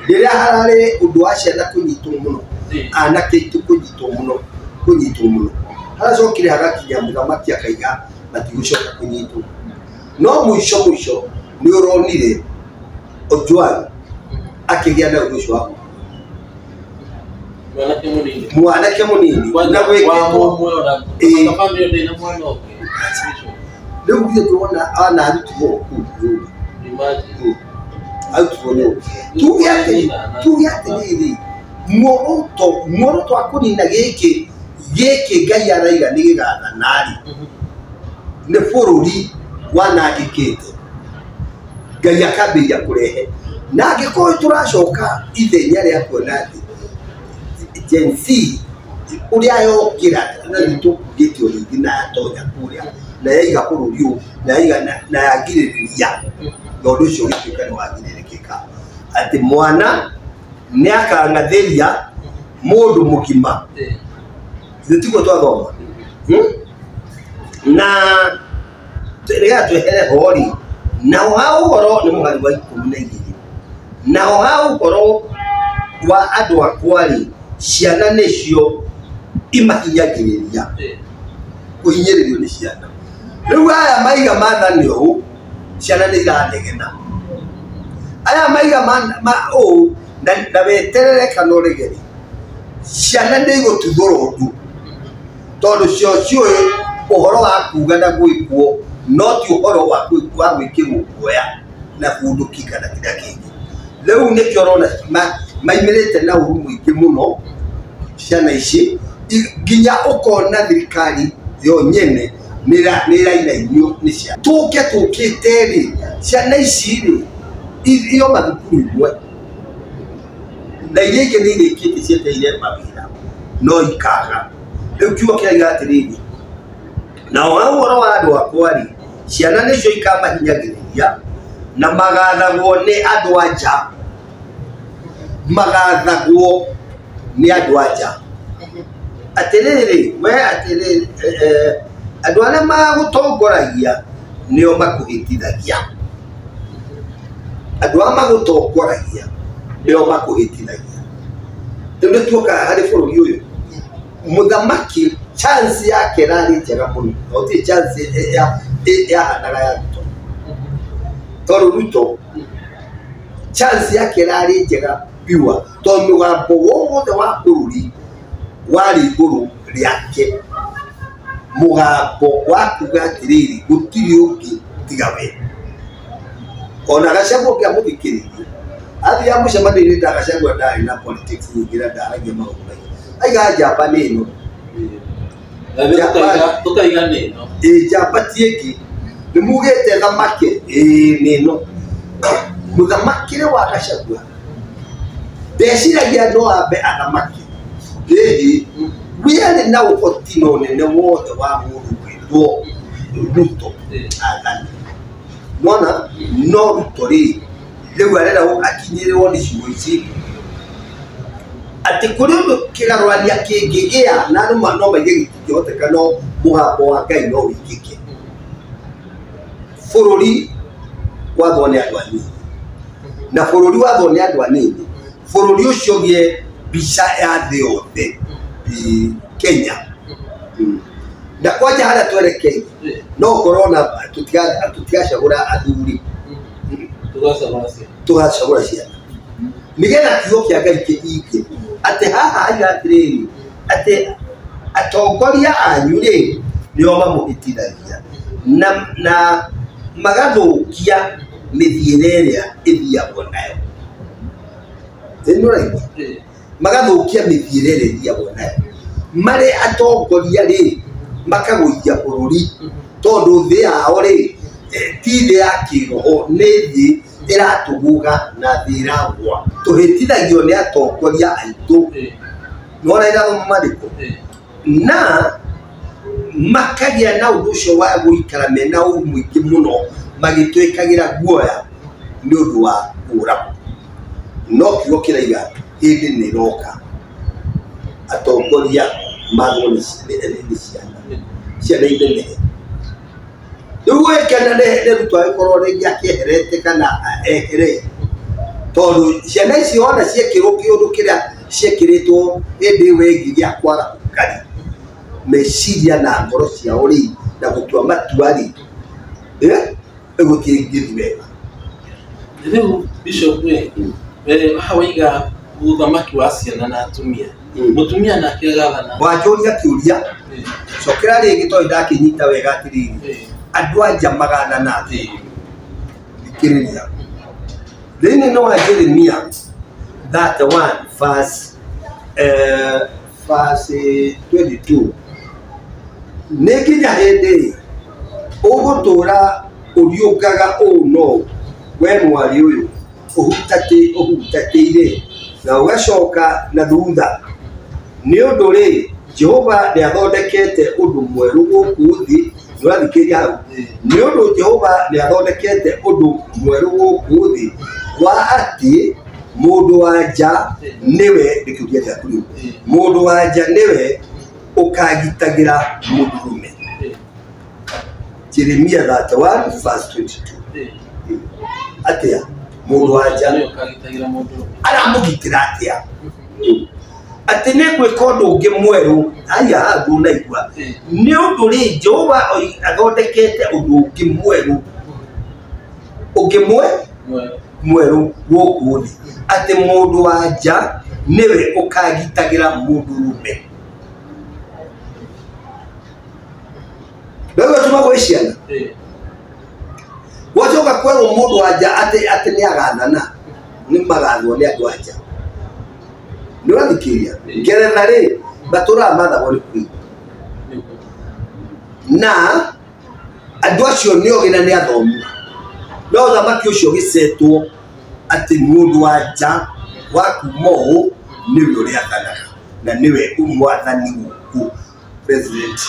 rĩrĩa hararĩ ũndũ wa ciana kũnyitwo mũno, anake aitũ kũnyitwo mũno, haracokire hagakinya mũthamaki akaiga matigũcoka kũnyitwo. No mũico mũico nĩ ũronire Ojwang akĩgĩa na ũndũ ũcio wa mwanake mũnini na gwĩkĩtwo rĩu githĩ tuona ana arutwo kũu nyũmba arutwo nyũmba tuge atĩrĩrĩ muoroto wa kũnina gĩkĩ gĩkĩ Ngai araiga nĩ gĩgathana-rĩ nĩ bũrũri wanangĩkĩte Ngai akambĩrĩria kũrehe na angĩkorwo tũracoka ithenya rĩa kuona atĩ Gen Z ũrĩa yokĩra na nĩ tũkugĩtio rĩngĩ na yatonya kũrĩa na yaiga bũrũri ũyũ na yaiga na yagirĩrĩria na ũndũ ũcio ũgĩtuĩka nĩ wagirĩrĩkĩka atĩ mwana nĩ akang'athĩria mũndũ mũgima ithuĩ tiguo twathoma na rĩrĩa twehere ho-rĩ naho ha ũhoro nĩ mũhari wa 12 naho ha ũhoro wa andũ akwa-rĩ ciana nĩcio imahinyagĩrĩria kũhinyĩrĩrio nĩ ciana rĩu aya maiga maathani ũũ ciana nĩ iranegena aya maiga ma ũũ na weterere kana ũregere ciana nĩ igũtuthũra ũndũ tondũ cio ciũĩ ũhoro wa kuga na gwĩkwo no ti ũhoro wa gwĩkĩrwo guoya na bunduki kana kĩrĩa kĩngĩ rĩu nĩkĩo ũrona maimĩrĩte na ũru mũingĩ mũno ciana ici nginya ũkona thirikari yo nyene nĩ ĩrainainio nĩ ciana tũke tũkĩte rĩ ciana ici rĩ iyo mathukuru imwe na iria ingĩ nĩ irĩkĩtie cietereire mawĩra no ikaga rĩu kiugo kĩraiga atĩrĩrĩ nao ha ũhoro wa andũ akwa rĩ ciana nĩcio ikamahinyagĩrĩria na magathagwo nĩ andũ a nja magathagwo nĩ andũ a nja atĩrĩrĩ we atĩrĩrĩ andũ arĩa magũtongoragia nĩo makũhĩtithagia andũ arĩa magũtongoragia nĩo makũhĩtithagia rĩu nĩ tuokaga harĩ bũrũri ũyũ mũthamaki chance yake ĩrarĩ njega mũno na gũtirĩ chance yahanaga ya Ruto tondũ Ruto chance yake ĩrarĩ njega pure tondũ mũgambo wothe wa bũrũri warĩ igũrũ rĩake mũgambo wa kuga atĩrĩrĩ gũtirĩ ũngĩ tiga we ona Gachagua ũngĩamũthikĩrĩria athiĩ amũcemanĩrie na Gachagua ndarĩ na politics nyingĩ na ndaragia maũndũ maingĩ aiga njamba nĩ ĩno tukaiga nĩ ĩno ĩ njamba ti ĩngĩ nĩ mugĩte thamake ĩ nĩ ĩno mũthamakĩre wa Gachagua ndeciragia no ambe athamake ĩĩ wĩarĩ na ũhoti na ũnene wothe wa mũndũ gwĩtwo Ruto athani nona no Ruto rĩ rĩu arenda akinyĩrĩrwo nĩ ciugo ici atĩ kũrĩ ũndũ kĩgarũrania kĩngĩgĩa na andũ no maige gĩtingĩhoteka no mũgambo wa Ngai no wĩkĩke bũrũri wathwo nĩ andũ anini na bũrũri wathwo nĩ andũ anini bũrũri ũcio ũgĩe mbica ya thĩ yothe Kenya na kwanja harĩa twerekeire no ũkorwo na tũtigacagũra athuri tũgacagũra ciana nĩgetha kiugo kĩa Ngai kĩhinge atĩ haha aiga atĩrĩrĩ atĩ atongoria anyu rĩ nĩo mamũhĩtithagia na magathũkia mĩthiĩre ĩrĩa ĩthiagwo nayo ĩno ũraigua magathũkia mĩthiĩre ĩrĩa ĩthiagwo nayo marĩ atongoria rĩ makagũithia bũrũri tondũ thĩ yao rĩ ti thĩ ya kĩroho nĩ thĩ ĩratũgũga na thĩ ĩragũa tũhĩtithagio nĩ atongoria aitũ nĩwona irathoma marĩkũ na makagĩa na ũndũ ũcio wa gũikara mena ũru mũingĩ mũno magĩtwĩkagĩra guoya nĩ ũndũ wa kũũragwo no kiugo kĩraiga hĩndĩ nĩ ĩroka atongoria mathwo nĩ ciana ciana inenehe rĩu gwĩkena nĩ Ruto agĩkorwo rĩngĩ akĩeherete kana ehere tondũ ciana ici ona ciekĩrwo kĩũndũ kĩrĩa ciekĩrĩtwo hĩndĩ ĩyo ĩngĩ gĩa kwara ũkari meciria na ngoro ciao rĩ na gũtua matua rĩ Gũtingĩthiĩ wega. Rĩu Bishop we, haha waiga ũthamaki wa ciana na atumia. Mũtumia nake agathana. Wanjũria kĩũria, cokera rĩngĩ tondũ ndakĩnyita wega atĩrĩrĩ, andũ anja magathana atĩa? Thikĩrĩria. Thĩinĩ wa Jeremia 31 verse verse 22, nĩ nginya hĩndĩ ũgũtũra ũriũngaga ũũ no we mwarĩ ũyũ ũhutatĩire na ũgacoka na thutha, nĩ ũndũ rĩ Jehova nĩathondekete ũndũ mwerũ gũkũ thĩ. Nĩũrathikĩrĩria hau? Nĩ ũndũ Jehova nĩathondekete ũndũ mwerũ gũkũ thĩ wa atĩ mũndũ wa nja nĩwe, nĩ kĩũria gĩaku rĩu, mũndũ wa nja nĩwe ũkagitagĩra mũndũrũme. Jeremia 31 verse 22. Atĩa mũndũ wa nja aramũgitĩra atĩa? Atĩ nĩ gwĩka ũndũ ũngĩ mwerũ. Haya, haha ndũnaigua. Nĩ ũndũ rĩ Jehova athondekete ũndũ ũngĩ mwerũ, ũngĩ mwerũ gũkũ thĩ, atĩ mũndũ wa nja nĩwe ũkagitagĩra mũndũrũme. Wewe tuma gwĩ ciana wacoka kwerwo mũndũ wa nja atĩ nĩ agathana, nĩ magathwo nĩ andũ a nja. Nĩ ũrathikĩrĩria? Ngeretha rĩ matũraga mathagwo nĩ queen, na andũ acio nĩ ogĩ na nĩ athomu, no ũthamaki ũcio ũgĩcetwo atĩ mũndũ wa nja wa kuma ũũ nĩwe ũrĩathanaga na nĩwe mwathani gũkũ, president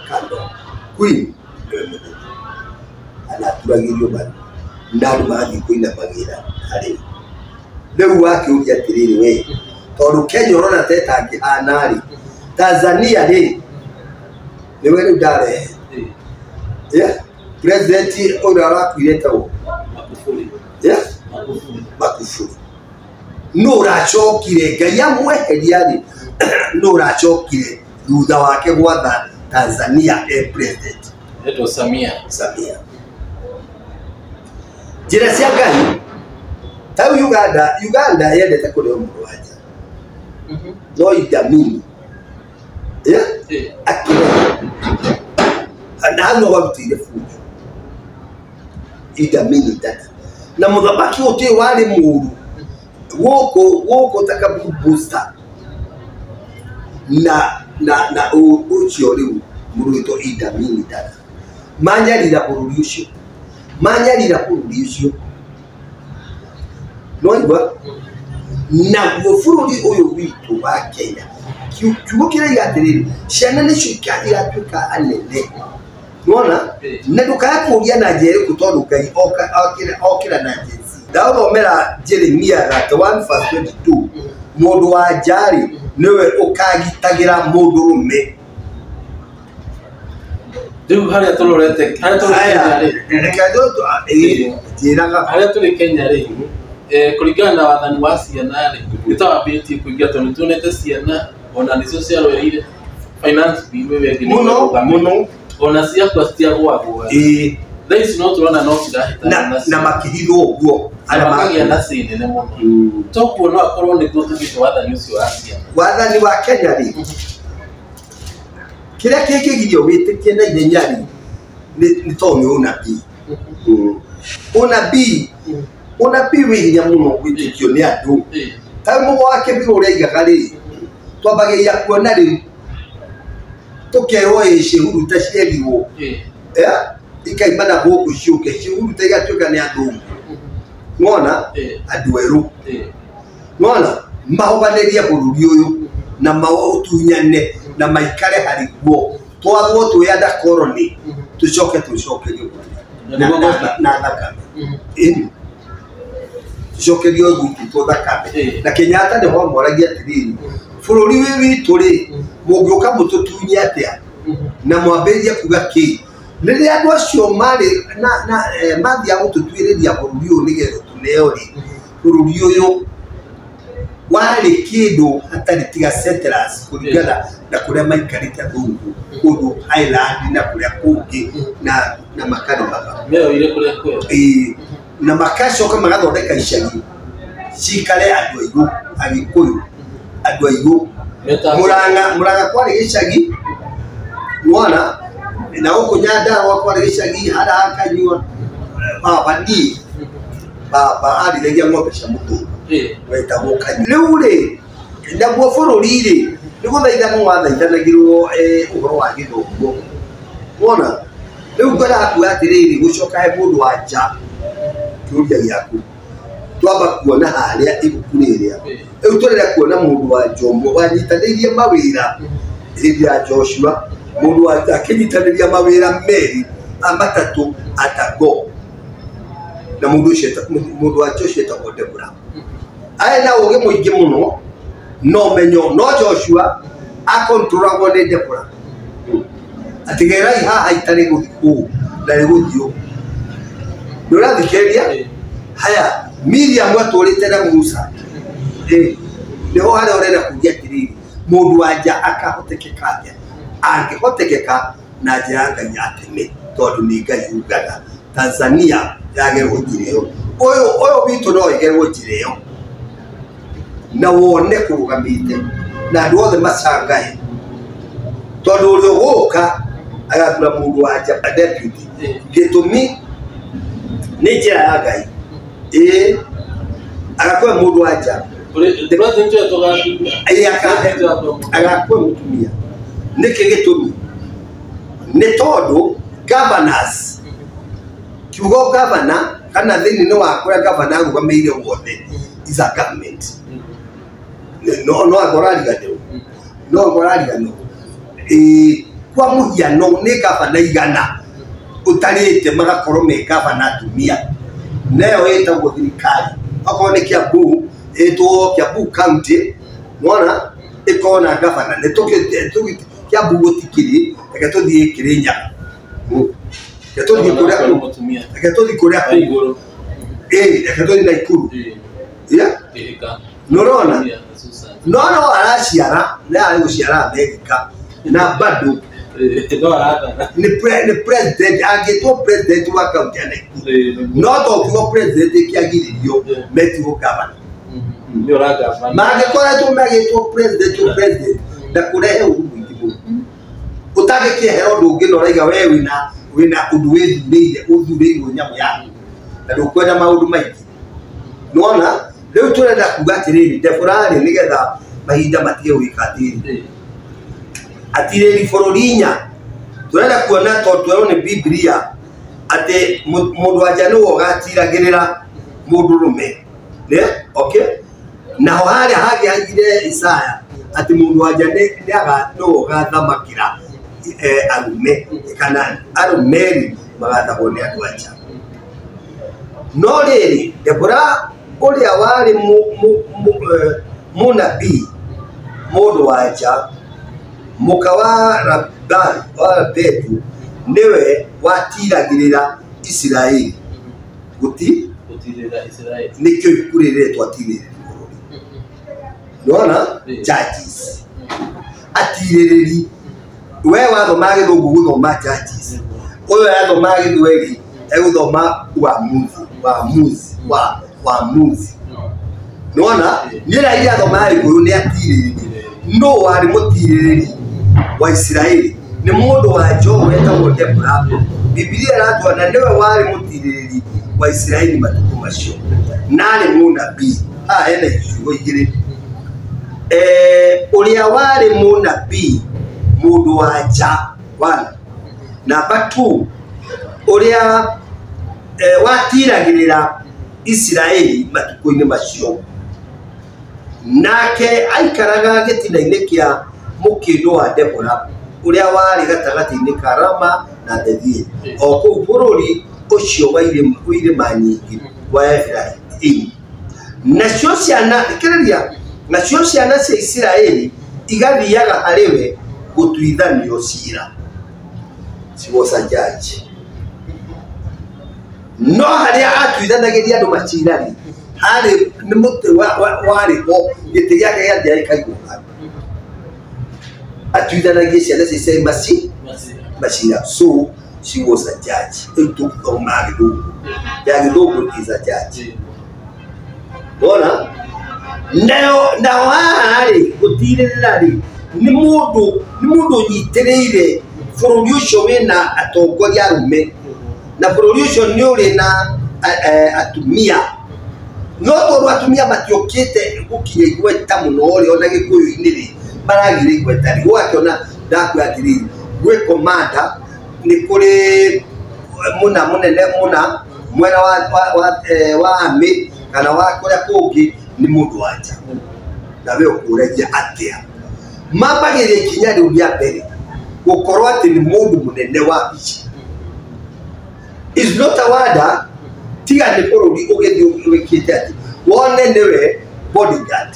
kando queen nĩwe mũnene, anaturagĩrio maru na andũ magathiĩ kũinamagĩra harĩ rĩu. Wakĩũria atĩrĩrĩ, we tondũ Kenya ũrona ta ĩtangĩhana rĩ, Tanzania rĩ nĩwe rĩu ndarehe president ũrĩa ũrakuire etagwo Magufuli, nũ ũracokire Ngai amweheria rĩ, nũ ũracokire thutha wake gwatha Tanzania e president? Etwo Samia. Samia. Njĩra cia Ngai ta rĩu Uganda yendete kũrĩo mũndũ wa nja, no Idi Amin akĩrega na hau no gwarutĩire bunjo Idi Amin Dada, na mũthamaki ũyũ warĩ mũru gũkũ ta Kaburu Booster na ũcio rĩu mũndũ wĩtwo Idi Amin Dada manyarira bũrũri ũcio, no igua naguo bũrũri ũyũ witũ wa Kenya kiugo kĩraiga atĩrĩrĩ, ciana nĩcio igatuĩka anene, nĩwona, na ndũkae kũũria na njĩra ĩrĩkũ tondũ Ngai okĩra na njĩra. Ndathomera Jeremia 31 verse 22, mũndũ wa nja rĩ nĩwe ũkagitagĩra mũndũrũme. Rĩu harĩa tũrorete, harĩa tũrĩ Kenya rĩ, harĩa tũrĩ Kenya rĩ, kũringana na wathani wa ciana rĩ, nĩ tawambĩtie kũingĩra tondũ nĩ tuonete ciana ona nĩcio ciarũĩrĩire finance bill ĩyo ĩngĩ mũno ona ciakua citiagũagwo. Thaa ici no tũrona no cirahĩtana na makĩhithwo ũguo, na makagĩa na cĩ nene mũno. Toguo no akorwo nĩguo tũgĩte wathani ũcio wa ciana. Wathani wa Kenya rĩ, kĩrĩa kĩngĩgiria wĩtĩkie na ihenya rĩ, nĩ tondũ nĩ ũnabii. Ũnabii wĩ hinya mũno gwĩtĩkio nĩ andũ. Ta mũgo wa Kĩbirũ ũrĩa aigaga rĩ, twambagĩrĩria kuona rĩu tũkerwo ĩ ciĩhuruta cierirwo ikaima na gũkũ ciũke, ciĩhuruta igatuĩka nĩ athũngũ, nĩwona, andũ erũ, nĩwona, mahobanĩrie bũrũri ũyũ na maũtunyane na maikare harĩ guo, twathwo twĩ under colony, tũcoke tũcokerio na thakame, tũcokerio gwitũ thakame. Na Kenyatta nĩho amoragia atĩrĩrĩ, bũrũri wĩ witũ rĩ, mũngĩũka mũtũtunye atĩa na mwambĩrĩrie kuga kĩ? Rĩrĩa andũ acio marĩ na mathiaga gũtũtuĩrĩria bũrũri ũyũ nĩgetha tũneo rĩ, bũrũri ũyũ Warĩ kĩndũ hatarĩ tiga settlers kũringana na kũrĩa maikarĩte athũngũ kũndũ Highland na kũrĩa kũngĩ na makarĩmaga. Meoire kũrĩa kwega. Ĩĩ, na makacoka magathondeka icagi cikare andũ airũ, Agĩkũyũ, andũ airũ. Murang'a kwarĩ gĩcagi, nĩwona, na gũkũ Nyandarũa kwarĩ gĩcagi harĩa hakanyua. Baba niĩ, baba arĩithagia ng'ombe cia mũthũngũ wetagwo Kanyua. Rĩu rĩ, naguo bũrũri rĩ, nĩ gũthaithanwo wathaithanagĩrwo ũhoro wa gĩthomo. Wona, rĩu ngwendaga kuga atĩrĩrĩ, gũcoka he mũndũ wa nja kĩũria gĩaku. Twamba kuona harĩa ibuku rĩrĩa. Rĩu tũrenda kuona mũndũ wa nja ũmwe wanyitanĩirie mawĩra hĩndĩ ya Joshua, mũndũ wa nja akĩnyitanĩria mawĩra merĩ matatũ atago. Na mũndũ ũcio mũndũ wa nja ũcio etagwo Deborah. Arĩ na ũgĩ mũingĩ mũno no ũmenyo, no Joshua akontrolagwo nĩ Deborah. Atĩ gerai haha itarĩ gũthiĩ kũu na rĩ gũthiĩ ũũ. Nĩ ũrathikĩrĩria? Haya, Miriam atũrĩte na Musa. Nĩho harĩa ũrenda kuuria atĩrĩrĩ, mũndũ wa nja akahotekeka atĩa? Angĩhotekeka na njĩra ya Ngai ya tene, tondũ nĩ Ngai ugaga. Tanzania yagerwo njĩra ĩyo. Ũyũ witũ no ĩgerwo njĩra ĩyo. Na wone kũrũgamĩte na andũ othe macangae. Tondũ ũrĩa ũgũka agathura mũndũ wa nja deputy. Gĩtũmi nĩ njĩra ya Ngai. Ĩĩ, agakũhe mũndũ wa nja. President ũyũ tũgathura. Ĩĩ, agakũhe mũtumia. Nĩkĩ gĩtũmi? Nĩ tondũ governors, kiugo governor kana thĩinĩ wa kũrĩa governor arũgamĩire wothe is a government. No no anga ũrariganĩrwo. No anga ũrariganĩrwo. Ĩĩ, kwa mũhiano nĩ governor igana ũtarĩte magakorwo me governor atumia. Nayo ĩtagwo thirikari. Okorwo nĩ Kiambu, ĩtwo Kiambu County, nĩwona ĩkorwo na governor. Nĩ tũkĩ Kiambu gũtikĩrĩ, reke tũthiĩ Kĩrĩnyaga. Reke tũthiĩ kũrĩa Mũtumia. reke tũthiĩ kũrĩa Wa igũrũ. Ĩĩ, reke tũthiĩ Naikuru. Yeah? Kĩhika. Nĩ ũrona? No no araciara, nĩ arĩ gũciara Amerika na bado No arathana. nĩ president, angĩtwo president wa county ya Naikuru. No to kiugo president kĩagiririo metirwo governor. Nĩ ũragavana. Mangĩkoretwo magĩtwo president o president na kũrehe ũru mũingĩ mũno. Ũtangĩkĩehera ũndũ ũngĩ na ũraiga we wĩna ũndũ wĩthurĩire, ũthurĩirwo nyamũ yaku na ndũkwenda maũndũ maingĩ. Nĩwona? Rĩu tũrenda kuga atĩrĩrĩ, Deborah rĩ, nĩgetha mahinda matige gwĩka atĩrĩrĩ. Atirĩri bũrũri inya. Tũrenda kuona tondũ twerwo nĩ Biblia atĩ mũndũ wa nja nĩwe ũgatiragĩrĩra mũndũ rũme. Nĩ? Okay? Naho harĩa hangĩ haigire Isaya atĩ mũndũ wa nja nĩwe ũgathamakĩra arũme kana arũme erĩ magathagwo nĩ andũ a nja. No rĩrĩ, Deborah ũrĩa warĩ mũnabii mũndũ wa nja mũka wa Rabetu nĩwe watiragĩrĩra Isiraeli. Gũtirĩra Isiraeli. Nĩkĩo ibuku rĩrĩ rĩretwo atirĩrĩri bũrũri. Nĩwona? Judges. Atirĩrĩri. We wathoma gĩthũngũ gũthoma judges. Ũyũ athoma gĩthweri egũthoma uamuzi, uamuzi, uamuzi. Nĩwona? Niĩ rĩrĩa athoma Gĩkũyũ nĩ atirĩrĩri. No warĩ mũtirĩrĩri wa Isiraeli nĩ mũndũ wa nja wetagwo Deborah. Biblia ĩratwĩra nĩwe warĩ mũtirĩrĩri wa Isiraeli matukũ macio na arĩ mũnabii. Haha hena ciugo igĩrĩ. Ũrĩa warĩ mũnabii mũndũ wa nja one. Number 2, ũrĩa watiragĩrĩra Isiraeli matukũ-inĩ macio. Nake aikaraga gĩtina-inĩ kĩa mũkĩndũ wa Deborah ũrĩa warĩ gatagatĩ-inĩ ka Rama na Betheli, o kũu bũrũri ũcio wa irĩma nyingĩ wa Efiraimu. Nacio ciana, thikĩrĩria, nacio ciana cia Isiraeli igathiaga harĩ we gũtuithanio ciira. She was a judge. No harĩa atuithanagĩria andũ macira-rĩ, Harĩ nĩ mũtĩ warĩ ho gĩtĩ gĩake gĩathiaga gĩkaigwo hau. Atuithanagie ciana cia macira. So she was a judge. Rĩu tũgĩthoma gĩthũngũ ya gĩthũngũ is a judge. Wona nao haha rĩ gũtirĩrĩra rĩ nĩ mũndũ ũnyitĩrĩire bũrũri ũcio wĩna atongoria arũme na bũrũri ũcio nĩ ũrĩ na atumia no tondũ atumia matiũkĩte gũkinya igweta mũno rĩ ona gĩkũyũ-inĩ rĩ maragire igweta rĩ ũgakĩona ndakwĩra atĩrĩrĩ gwĩ commander nĩ kũrĩ mũna mũnene mũna mwena wa army kana wa kũrĩa kũngĩ nĩ mũndũ wa nja na we ũkũragia atĩa mambagĩrĩria ikinya rĩu rĩa mbere gũkorwo atĩ nĩ mũndũ mũnene wa ici is not a wonder tiga nĩ bũrũri ũgĩthiĩ wĩkĩte atĩ wone nĩwe bodyguard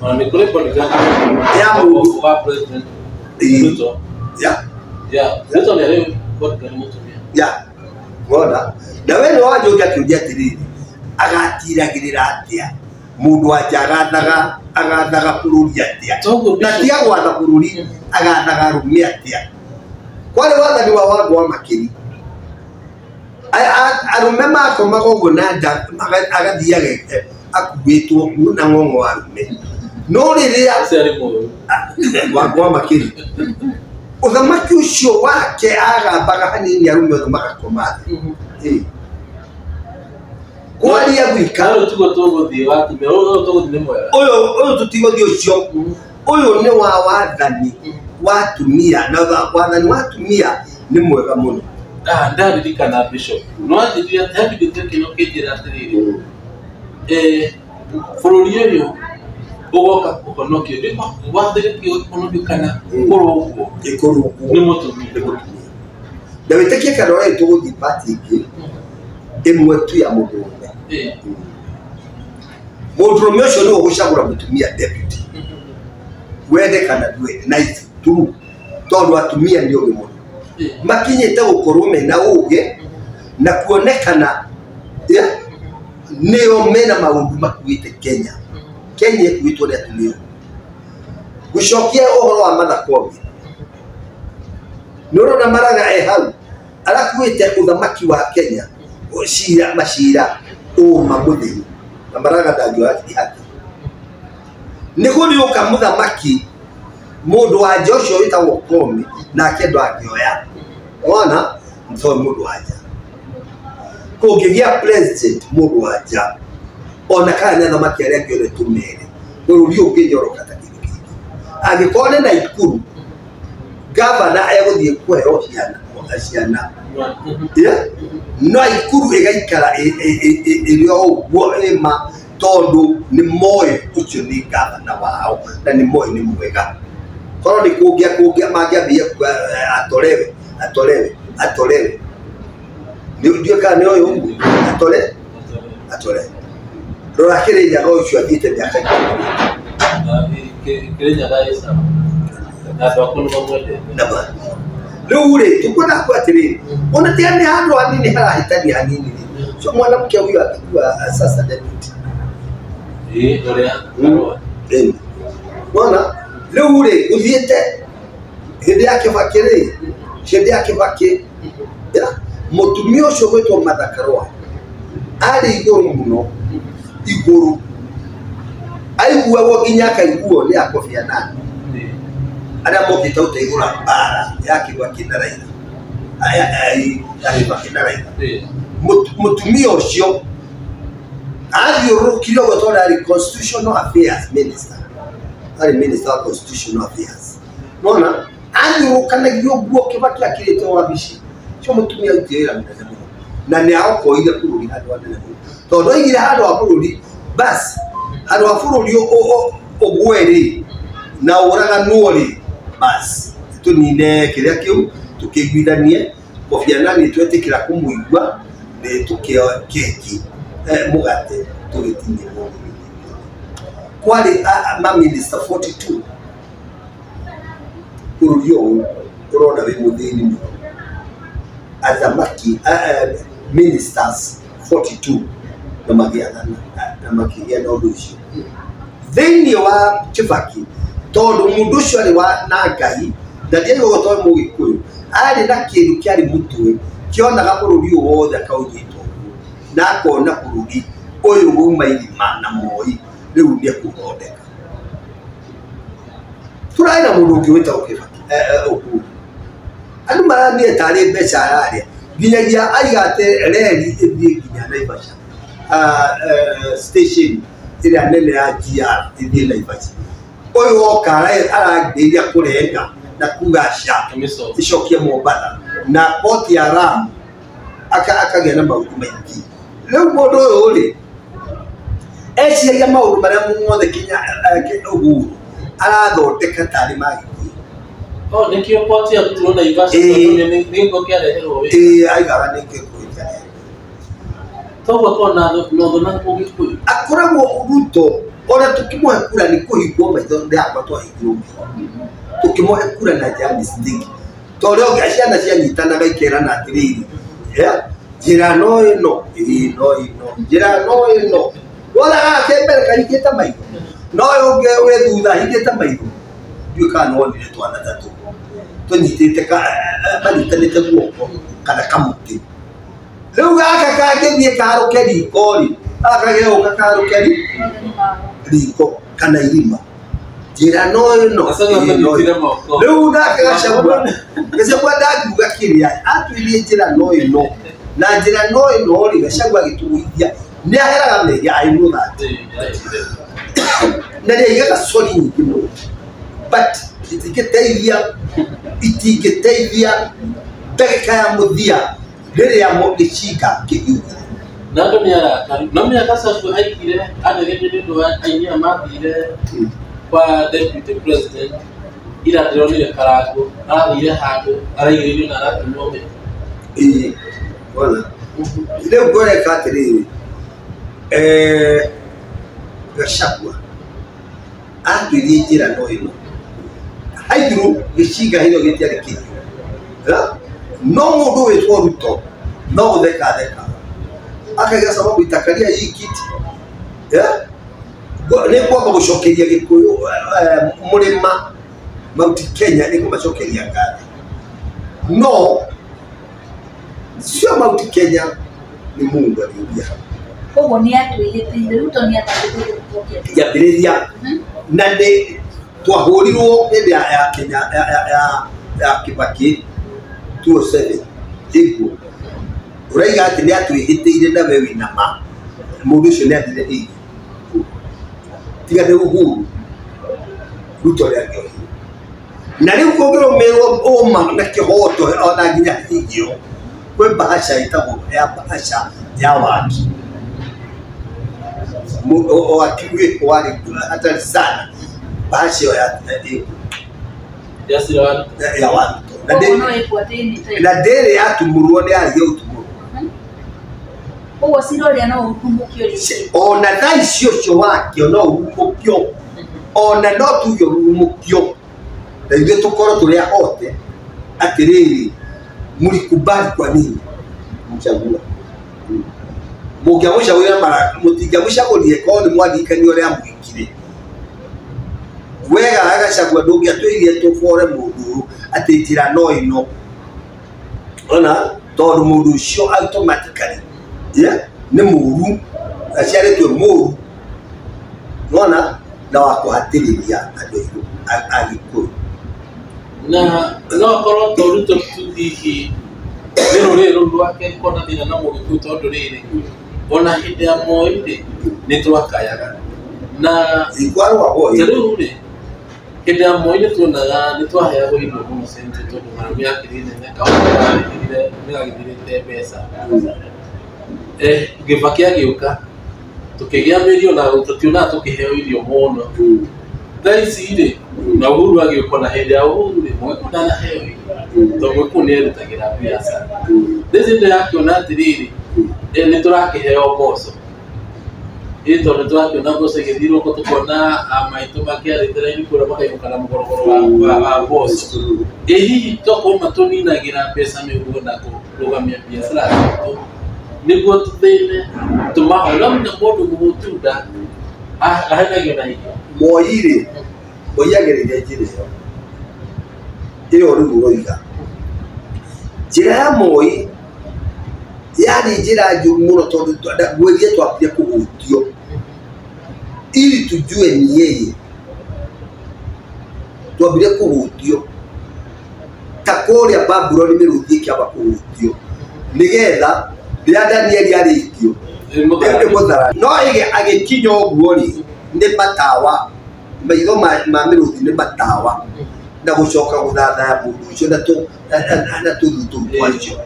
Ona nĩ kũrĩ bodyguard ya mũndũ wa president Ruto. Ya Ruto nĩ arĩ bodyguard mũtumia. Ya wona na we nĩ wanjũria kĩũria atĩrĩrĩ agatiragĩrĩra atĩa mũndũ wa nja agathaga bũrũri atĩa na tiga gwatha bũrũri agathaga arũme atĩa kwarĩ wathani wa Wangũ wa Makĩri arũme makomaga ũguo na nda agathiaga akuĩtwo na ng'ong'o wa arũme no rĩrĩa Wangũ wa Makĩri ũthamaki ũcio wake agambaga hanini arũme othe magakoma thĩ kwaria gwika ũyũ tiguo tũgũthiĩ wa atumia ũyũ tũgũthiĩ nĩ mwega ũyũ tũtigũthiĩ ũcio ũyũ nĩ wa wathani wa atumia na wathani wa atumia nĩ mwega mũno. Ndaririkana Bishop no anjĩrire he video twekire ũkĩnjĩra atĩrĩrĩ bũrũri ũyũ ũgoka kũhonokio wathĩrĩkio kũhonokio kana kũrũngwo ĩkũrũngwo nĩ mũtumia na wĩtĩkie kana ũrĩa tũgũthiĩ pati ĩngĩ ĩmwe tu ya mũndũrũme mũndũrũme ũcio nĩwe ũgũcagũra mũtumia deputy wende kana ndwende na it's true tondũ atumia nĩ ũgĩ mũno makinyĩte gũkorwo mena ũgĩ na kuonekana nĩo mena maũndũ makuĩte Kenya. Kenya ĩkuĩtwo nĩ atumia. Gũcokia ũhoro wa Martha Koome nĩ ũrona Maraga e hau arakuĩte ũthamaki wa Kenya cira macira ũma mũtheri na Maraga ndangĩoya ihaki nĩ gũrĩũka mũthamaki mũndũ wa nja ũcio wĩtagwo Koome nake ndangĩoya wona to mũndũ wa nja kũngĩgĩa president mũndũ wa nja ona kana nĩ athamaki arĩa angĩ othe tũmere bũrũri ũngĩnyoroka ta kĩndũ kĩngĩ angĩkorwo nĩ Naikuru gavana egũthiĩ kũheo ciana Naikuru ĩgaikara ĩrĩ o ũguo ĩma tondũ nĩ moĩ ũcio nĩ gavana wao na nĩ moĩ nĩ mwega korwo nĩ kũngĩa mangĩambia atolewe atolewe ndiũĩ kana nĩ ũyũ ũguo atole rora Kĩrĩnyaga ũcio athiĩte mĩaka 10 Kĩrĩnyaga ĩ sawa na andũ aku nĩ mamwendete rĩu rĩ tũkwenda kuga atĩrĩrĩ ona tiga nĩ handũ hanini harahĩtania hanini rĩ so mwanamke huyo akikuwa sasa deputy ũrĩa wona rĩu rĩ ũthiĩte hĩndĩ ya Kĩbakĩ rĩ hĩndĩ ya Kĩbakĩ mũtumia ũcio gwĩtwo Martha Karũa arĩ igũrũ mũno igũrũ aiguagwo nginya akaiguo nĩ a Kofi Annan arĩa mokĩte gũteithũra mbara ya Kĩbakĩ na Raila ya Kĩbakĩ na Raila mũtumia ũcio athiũrũrũkire ũguo tondũ arĩ constitutional affairs minister arĩ minister wa constitutional affairs nona athiũrũrũkanagia ũguo Kĩbakĩ akĩrĩte wabici ũcio mũtumia arutire wĩra mũnene mũno na nĩ aokoire bũrũri handũ hanene mũno tondũ oigire handũ ha bũrũri bas handũ ha bũrũri ũgwe rĩ na ũraganwo rĩ bas tũnine kĩrĩa kĩu tũkĩiguithanie Kofi Annan nĩ twetĩkĩra kũmũigua nĩ tũkĩoya keki mũgate tũgĩtinie mũndũ kwarĩ maminista 42 bũrũri ũyũ ũrona wĩ mũthĩni mũno athamaki ministers 42 Na magĩathana na makĩgĩa na ũndũ ũcio thĩinĩ wa Kibaki tondũ mũndũ ũcio arĩ wa na Ngai na ndiaigua tondũ mũgĩkũyũ arĩ na kĩndũ kĩarĩ mũtwe kĩonaga bũrũri ũyũ wothe akaũnyita ũguo na akona bũrũri ũyũ wauma irima na Moi rĩu nĩ ekũthondeka. Tũrarĩ na mũndũ ũngĩ wĩtagwo Kibaki Uhuru. Andũ maranire tarĩ mbeca ararĩa nginyagia aiga atĩ reri ĩthiĩ nginya Naivasha station ĩrĩa nene ya GR ĩthiĩ Naivasha. Ũyũ woka arambĩrĩria kũrenga na kuga ca icokie Mombatha na port ya Lamu akagĩa na maũndũ maingĩ. Rĩu mũndũ ũyũ rĩ eciragia maũndũ marĩa mothe Kenya Uhuru arathondeka tarĩ ma Gĩkũyũ. Oh, nĩkĩo port ya gũtirwo Naivasha tondũ nĩ gĩko kĩareherwo wĩ. Ĩĩ aigaga nĩ Gĩkũyũ kĩareherwo. Toguo kona notho na Mũgĩkũyũ. Akoragwo Ruto ona tukimũhe kura nĩ kũhingwo maitho ndĩrakwa twahingirwo maitho tukimũhe kura na njĩra ya mistake ta ũrĩa ũngĩ ciana cianyitanaga ikerana atĩrĩrĩ njĩra no ĩno ĩĩ no ĩno njĩra no ĩno wona gaka ke mbere kahingĩte maitho no ũyũ ũngĩ wĩ thutha ahingĩte maitho ndiũĩ kana nĩwonire twana ta tũu tũnyitĩte manyitanĩte guoko kana kamũtĩ rĩu gaka kangĩthiĩ kaharũke riko rĩ gaka gegũka kaharũke riko kana irima njĩra no ĩno rĩu nake Gachagua Gachagua ndangiuga kĩrĩa atwĩrie njĩra no ĩno na njĩra no ĩno rĩ Gachagua agĩtũgũithia nĩ aheraga mehia I know that na nĩ aigaga sorry nyingĩ mũno but itingĩteithia ndagĩka ya mũthia rĩrĩa gĩcinga kĩhiũhire. Na andũ nĩ arakaru no menya Gachagua aigire anegenire nĩ ũndũ wa aini aya mathire kwa deputy president ira ndĩronire Karangũ arathire handũ araigĩrĩirio na aratumwo mĩtĩ. Ĩĩ wona rĩu ngoreka atĩrĩrĩ Gachagua atwĩrie njĩra no ĩno haithirũ gĩcinga hĩro gĩtiarĩ kĩhiũ no mũndũ wĩtwo Ruto no gũtheka theka akaiga sababu itakaria hii kiti nĩ kwamba gũcokeria Gĩkũyũ mũrĩma Mount Kenya nĩ kũmacokeria ngatho no sio Mount Kenya nĩ Mungu aliumbia. Koguo nĩ atwĩhĩtĩire Ruto nĩ atambĩte gũcokia kĩambĩrĩria na nĩ twahũrirwo hĩndĩ ya Kenya ya Kibaki 2007 ĩguo ũraiga atĩ nĩ atwĩhĩtĩire na we wĩna ma mũndũ ũcio nĩ athire ĩguo tiga nĩ Uhuru Ruto nĩ angĩohirwo na rĩu kũngĩrũmĩrĩrwo ũma na kĩhoto ona nginya hingio kwĩ bahasha ĩtagwo ya bahasha ya waki waki wĩkwo warĩ hatari sana bahasha ĩyo ya Waruto na ndĩrĩ yatumũrwo nĩ yarĩire gũtumũrwo. Koguo cira ũrĩa no ũhumbũkio rĩngĩ ona thaa ici ũcio wakĩo no ũhumbũkio ona no tuge ũhumbũkio na ithuĩ tũkorwo tũrĩ ahote atĩrĩrĩ mlikubali kwa nini mchagua mũngĩamũcagũrire mara mũtingĩamũcagũrire korwo nĩ mwaririkania ũrĩa amwĩkire wega Gachagua ndũngĩatwĩrire tũbore mũndũ ũyũ atĩ njĩra no ĩno ona tondũ mũndũ ũcio automatically nĩ mũru aciarĩtwo mũru nona na wa kũhatĩrĩria andũ a Gĩkũyũ. Na no korwo to Ruto tu hihi nĩ rũrĩrĩ rũu rwake rũkorwo na thĩna na Mũgĩkũyũ tondũ rĩrĩ ona hĩndĩ ya Moi rĩ nĩ twakayaga na ta rĩu rĩ hĩndĩ ya Moi nĩ tuonaga nĩ twaheagwo irio mũno Central tondũ ng'aragu yakĩrĩ nene kaũndũ nĩgagĩthirĩte mbeca. Kibaki agĩũka tũkĩgĩa mĩrio na tũtionaga tũkĩheo irio mũno. Thaa ici rĩ na Uhuru agĩũka na hĩndĩ ya Uhuru rĩ Mũgĩkũyũ ndanaheo irio tondũ Mũgĩkũyũ nĩ erutagĩra biacara. Thaa ici ndĩrakĩona atĩrĩrĩ nĩ tũrakĩheo mboco ĩ tondũ nĩtũrakĩona mboco ĩgĩthiũrũrũka tũkona maitũ makĩarĩte raini kũrĩa makainũka na mũgorogoro wa mboco. Ĩ hihi tokorwo matũninagĩra mbeca mĩgũnda kũrũgamia biacara citũ Nĩguo tũthĩne tũmahoe no nginya mũndũ mũhũtu nda ahenagio na irio. Moi rĩ, Moi agereire njĩra ĩyo ĩyo rĩu ũroiga. Njĩra ya Moi yarĩ njĩra njũru mũno tondũ ngwĩrire twambire kũhutio ili tujue ni yeye, twambire kũhutio ta kũrĩa Babuloni mĩrũthi ĩkĩamba kũhutio nĩgetha rĩrĩa Danieli arĩithio ĩmũthara no agĩkinya ũguo rĩ nĩ matawa maitho ma mĩrũthi nĩ matawa na gũcoka gũthathaya mũndũ ũcio na tũthu tũu twacio.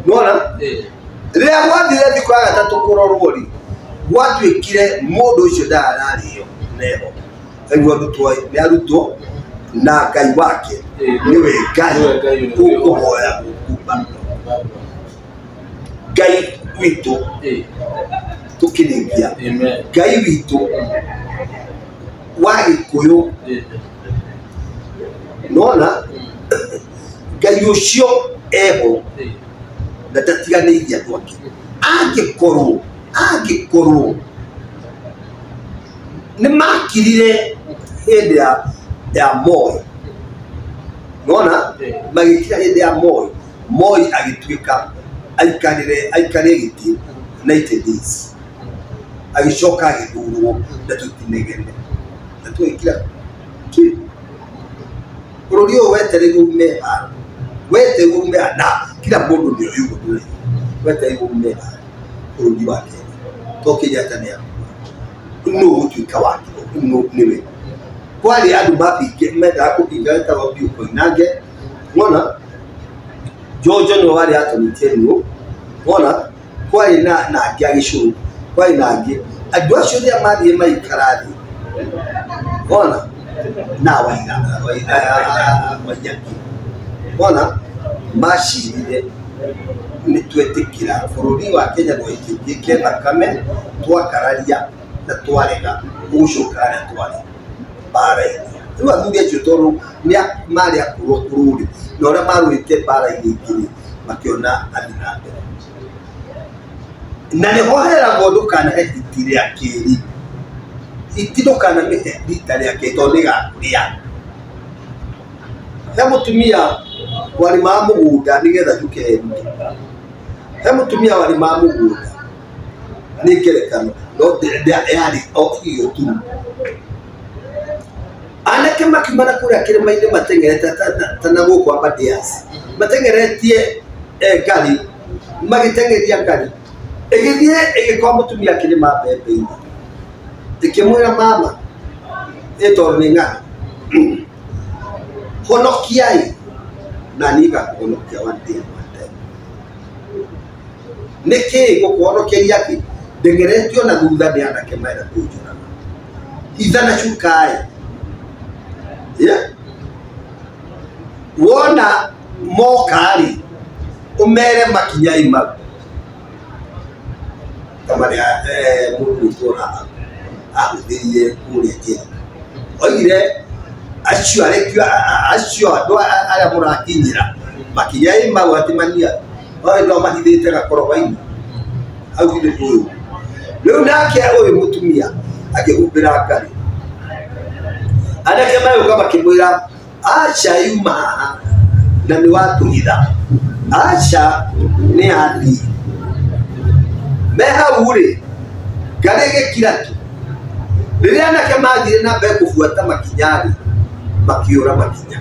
Nĩwona rĩrĩa gwathire thikũ ya gatatũ kũrorwo rĩ gwatuĩkire mũndũ ũcio ndararĩo neho aigua arutwo nĩ arutwo na Ngai wake nĩwe Ngai ũkũhoya gũkũ Ngai witũ tũkĩrĩkia Ngai witũ wa Gĩkũyũ nĩwona Ngai ũcio eho na ndatiganĩirie andũ ake angĩkorwo nĩ makirire hĩndĩ ya Moi nĩwona magĩkira hĩndĩ ya Moi Moi agĩtuĩka aikarĩre gĩtĩ 90 days agĩcoka agĩthurwo na tũtinegene na tũgĩkira ki bũrũri ũyũ wetereirwo ume haro wetereirwo ume na kila mũndũ nĩ oĩ ũguo ndũraiga wetereirwo ume haro bũrũri wa Kenya to Kenyatta nĩ akua nũ ũgũtuĩka wake nĩwe kwarĩ andũ mendaga kũpinga wetagwo Bill Koinange nĩwona Jojo nĩwe warĩ Attorney General nĩwona kwarĩ na angĩ a Gĩcũrũ kwarĩ na angĩ andũ acio rĩrĩa mathiĩ maikara thĩ nĩwona na Waiyaki nĩwona macirire nĩ twetĩkĩra bũrũri wa Kenya ndwaitĩkĩtie thakame twakararia na twarega gũcoka harĩa twarĩ mbara-inĩ rĩu athuri acio tondũ marĩ akũrũ akũrũ rĩ na ũrĩa marũĩte mbara-inĩ ingĩ rĩ makĩona athiĩ na mbere na nĩho heragwo ndũkanahe hiti rĩa kerĩ hiti ndũkanamĩhe rita rĩa kerĩ tondũ nĩĩgakũrĩa he mũtumia warĩmaga mũgũnda nĩgetha njuke he Ruto he mũtumia warĩmaga mũgũnda nĩ ngerekano no yarĩ o irio tu anake makiuma na kũrĩa kĩrĩma-inĩ mateng'erete ta na gũkũ Aberdares mateng'eretie ngari magĩteng'eria ngari ĩgĩthiĩ ĩgĩkora mũtumia akĩrĩma mbembe-inĩ ĩkĩmwĩra mama ĩ tondũ nĩ ng'ano honokiai na niĩ ngakũhonokia one day one time nĩkĩĩ ngũkũhonokeria kĩ ndeng'eretio na thutha nĩ anake marenda kũnjũraga hitha na cuka ĩ wona moka rĩ ũmere makinya mau ta marĩa mũndũ gwĩtwo ahũthĩrire kũrĩa njĩra oigire acio arekio acio andũ arĩa mũrakinyĩra makinya mau atĩ mania no mahithĩte gakoroba-inĩ hau githĩ ndũĩ rĩu nake ũyũ mũtumia akĩhumbĩra ngari anake magĩũka makĩmwĩra aca yuma haha na nĩ watũhitha aca nĩ athiĩ me hau rĩ ngari ĩgĩkira tu rĩrĩa anake mathire na mbere kũbuata makinya rĩ makiũra makinya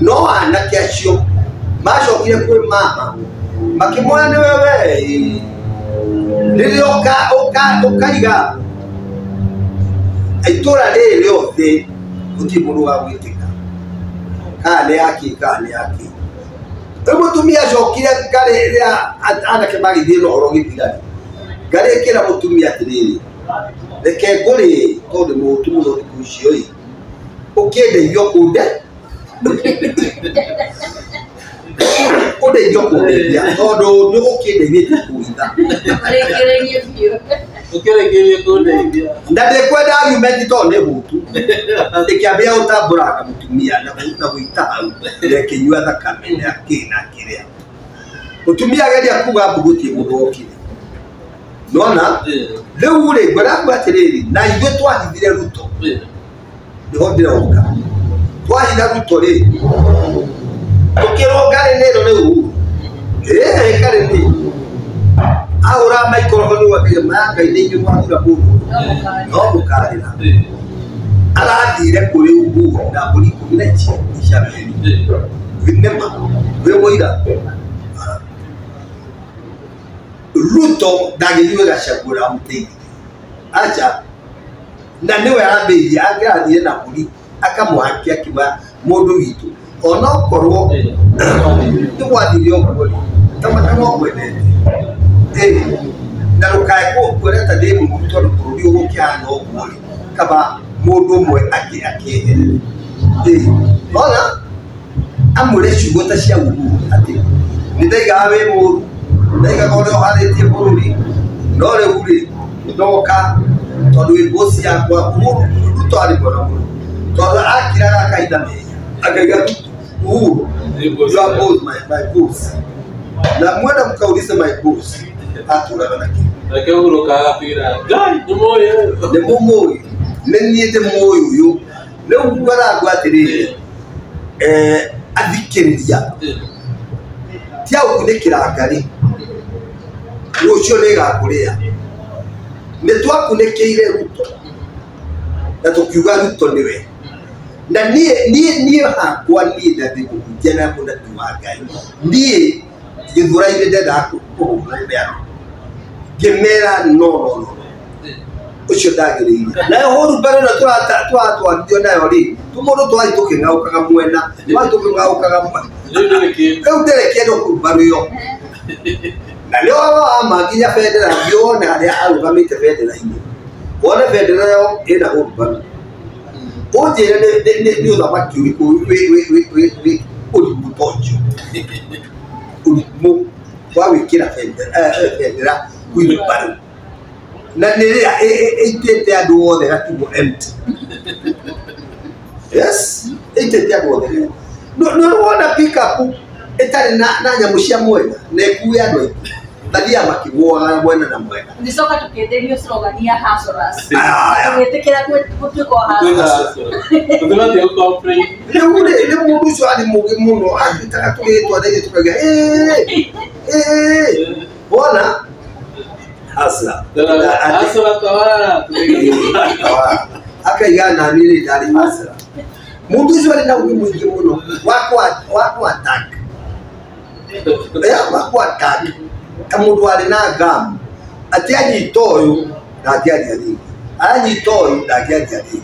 no anake acio macokire kwĩ mama makĩmwĩra nĩwe we rĩrĩa ũkaiga itũra rĩrĩ rĩothe gũtirĩ mũndũ wa gwĩtĩka kana nĩ yakĩ kana nĩ yakĩ rĩu mũtumia acokire ngarĩ rĩrĩa anake magĩthiĩ na ũhoro gĩthira rĩ ngarĩ ĩkĩra mũtumia atĩrĩrĩ reke ngũrĩe tondũ nĩ mũhũtu mũno thikũ icio ĩ ũkĩndeithia kũnde ũndeithia kũndeithia tondũ nĩ ũkĩndeithĩtie kũhitha Ũrĩkĩrĩrie biũ. Ũkĩrĩkĩrie kũndeithia na ndĩkwenda argument tondũ nĩ hũtu ĩkĩambia gũtambũranga mũtumia na gũita hau na ĩkĩnyua thakame na kĩ na kĩrĩa Mutumia ageria kuga mbu gutirĩ mũndũ wokire. Nona rĩu rĩ ngwĩra atĩrĩrĩ na ithuĩ twahithire Ruto nĩho ndĩroka twahitha Ruto rĩ tũkĩrwo ngarĩ nĩ rĩu ngarĩ nĩ ahũra microphone wakire maya Ngai nĩ inyuĩ mwathura mũndũ no mũkarĩra arathire kũrĩ Uhuru na mbũri ikũmi na cia meri nĩma wĩ mũira Ruto ndagĩthiĩ Gachagua amũteithie acha na nĩwe arambĩrĩirie angĩrathire na mbũri akamũhakia akiuga mũndũ witũ onokorwo nĩ gwathire ũguo rĩ ta no kwendete na ndũkae kuona ta ndĩ mũũru tondũ bũrũri ũgũkĩhana ũguo rĩ kaba mũndũ ũmwe akĩeherere ona amwĩre ciugo ta cia Uhuru atĩ nĩ ndaigaga wĩ mũũru ndaigaga ũrĩa ũharĩtie bũrũri no rĩu rĩ ndoka tondũ wĩ boss yakwa Uhuru Ruto arĩ mwega mũno tondũ akiraga akaitha mehia akaiga Uhuru you are both my boss na mwenda mkaulize my boss atũraga na kĩ Nake Uhuru kagapira Ngai nĩ mũĩ nĩ mũmũĩ nĩ niĩ ndĩmũĩ ũyũ rĩu ngwaragwo atĩrĩrĩ athikĩrĩria ti agũkunĩkĩra ngarĩ rũciũ nĩ ĩgakũrĩa nĩ twakunĩkĩire Ruto na tũkiuga Ruto nĩwe na niĩ hakwa niĩ na ndĩmũhunjia na mũnabii wa Ngai niĩ gĩthũra-inĩ ndendaga kũhũrwo nĩ andũ ngĩmera no no no ũcio ndagĩrĩire nayo hurumbarũ ĩno tũratwarithio nayo rĩ tũmũndũ twathiĩ tũkĩng'aũkaga mwena twathiĩ tũkĩng'aũkaga mwena rĩu ndĩrĩ kĩndũ hurumbarũ ĩyo na nĩ wama nginya bendera wone harĩa arũgamĩte bendera-inĩ wone bendera ĩyo ĩna hurumbarũ ũnjĩre nĩ ũthamaki ũrĩkũ wĩ ũrimũ ta ũcio ũrimũ wa gwĩkĩra bendera wheelbarrow na nĩ rĩrĩa ĩitĩte andũ othe gatigwo empty yes ĩitĩte andũ othe nĩ wona pickup ĩtarĩ na nyamũ cia mwena na ĩkue andũ aingĩ mathiaga makĩgũaga mwena na mwena tũgĩcoka tũkĩenderio slogan ya hustlers tũgĩtĩkĩra gũtuĩka hustlers rĩu rĩ nĩ mũndũ ũcio arĩ mũũgĩ mũno atwĩtaga tũrĩtwa na ithuĩ tũkauga wona hustler akaiga nani rĩ ndarĩ hustler mũndũ ũcio arĩ na ũũgĩ mũingĩ mũno wa kũ-attack ta mũndũ warĩ na ngamu atĩ anyita ũyũ ndangĩaria rĩngĩ anyita ũyũ ndangĩaria rĩngĩ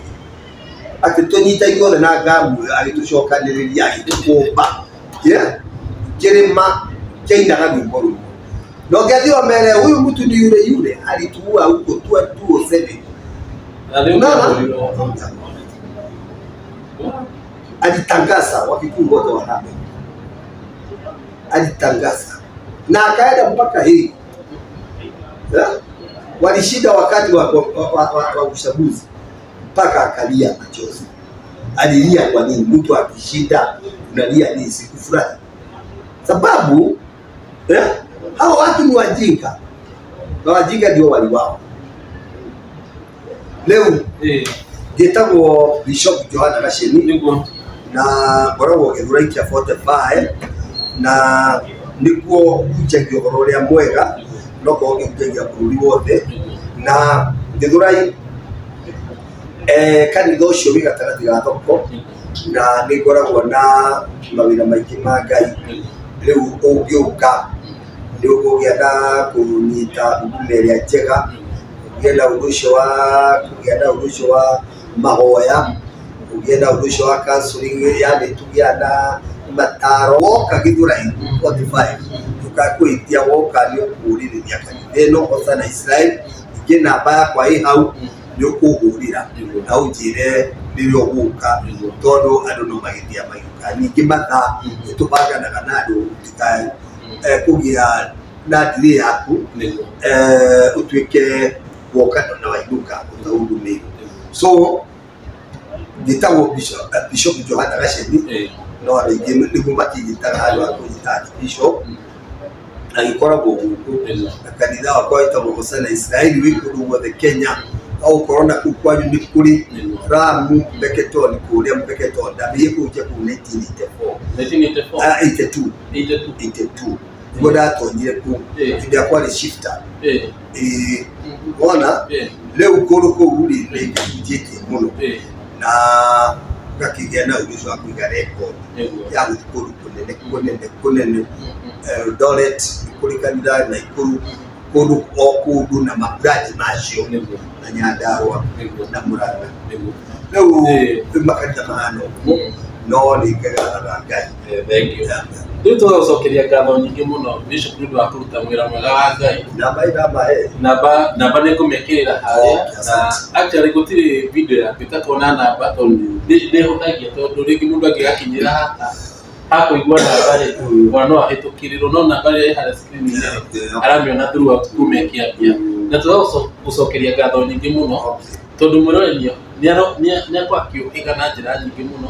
atĩ tũnyita ithuothe na ngamu ĩyo agĩtũcokanĩrĩria agĩtũkũmba kĩrĩma kĩainaga rwĩmbo rũmwe na ũngĩathiĩ ũmere huyu mtu ni yule yule alituua huko 2007 alitangaza Wakikuyu wote wahame, alitangaza na akaenda mpaka hii. Walishinda wakati wa uchaguzi mpaka akalia machozi. Alilia kwa nini? Mtu akishinda unalia nini? Sikufurahi sababu hao watu ni wajinga na wajinga ndio waliwao. Leo ngĩtagwo Bishop Johana Gacheni na ngoragwo Gĩthũrai kĩa 45 na nĩkuo hunjagia ũhoro ũrĩa mwega no korwo ngĩhunjagia bũrũri wothe na Gĩthũrai kanitha ũcio wĩ gatagatĩ ga thoko na nĩ ngoragwo na mawĩra maingĩ ma Ngai. Rĩu ũngĩũka nĩ ũkũgĩa na kũnyita huduma ĩrĩa njega, ũgĩe na ũndũ ũcio wa kũgĩa na ũndũ ũcio wa mahoya, ũgĩe na ũndũ ũcio wa counseling, yani tũgĩa na mataro. Woka Gĩthũrai 45 ndũkakwĩhĩtia, woka nĩ ũkũũrĩrĩria kanitha ĩno Hosanna Israel. Ningĩ namba yakwa ĩ hau nĩ ũkũhũrĩra na ũnjĩre rĩrĩa ũgũka tondũ andũ no magĩthiaga magĩũka. Ningĩ mathaa nĩ tũbanganaga na andũ ũtikae kũgĩa na delay yaku ũtuĩke woka na wainũka ũtahudumĩirwo. So njĩtagwo Bishop Johana Gacheni no andũ aingĩ nĩguo matinjĩtaga handũ ha kũnjĩta Bishop. Agĩkoragwo gũkũ na kanitha wakwa wĩtagwo Hosana Israeli wĩ kũndũ guothe Kenya okorwo na kũu kwanyu nĩ kũrĩ Ramu Mpeketoni kũrĩa Mpeketoni ndambĩrĩirie kũhunjia kũu 1984. 1984. Ah, 82. 82. 82 nĩguo ndatonyire kũu hĩndĩ ĩrĩa kwarĩ shifter. Ĩĩ, wona rĩu kũndũ kũu rĩ nĩ ngahunjĩtie mũno na ngakĩgĩa na ũndũ ũcio wa kũiga record ya gũthiĩ kũndũ kũnene kũnene kũnene Eldoret nĩ kũrĩ kanitha Naikuru kũndũ o kũndũ na mabranch macio na Nyandarua na Murang'a rĩu makanitha mahana ũguo no nĩ ngegathaga Ngai. Thank you. Rĩu tũgagũcokeria ngatho nyingĩ mũno Bishop nĩ ũndũ wa kũruta wĩra mwega wa Ngai. Namba ĩnamba Namba namba nĩ ngũmĩkĩrĩra harĩa Okay, na asante. actually gũtirĩ video yaku ĩtakorwo na namba tondũ nĩ ĩhũthagia tondũ rĩngĩ mũndũ angĩgakinyĩra haha hakũigua namba rĩ ona no ahĩtũkĩrĩrwo no namba ĩrĩa ĩ harĩa screen-inĩ rĩ aramĩona throughout kuma ĩkĩambia na tũgagũcokeria ngatho nyingĩ mũno tondũ mwĩroreri nĩakorwo akĩũhĩga na njĩra nyingĩ mũno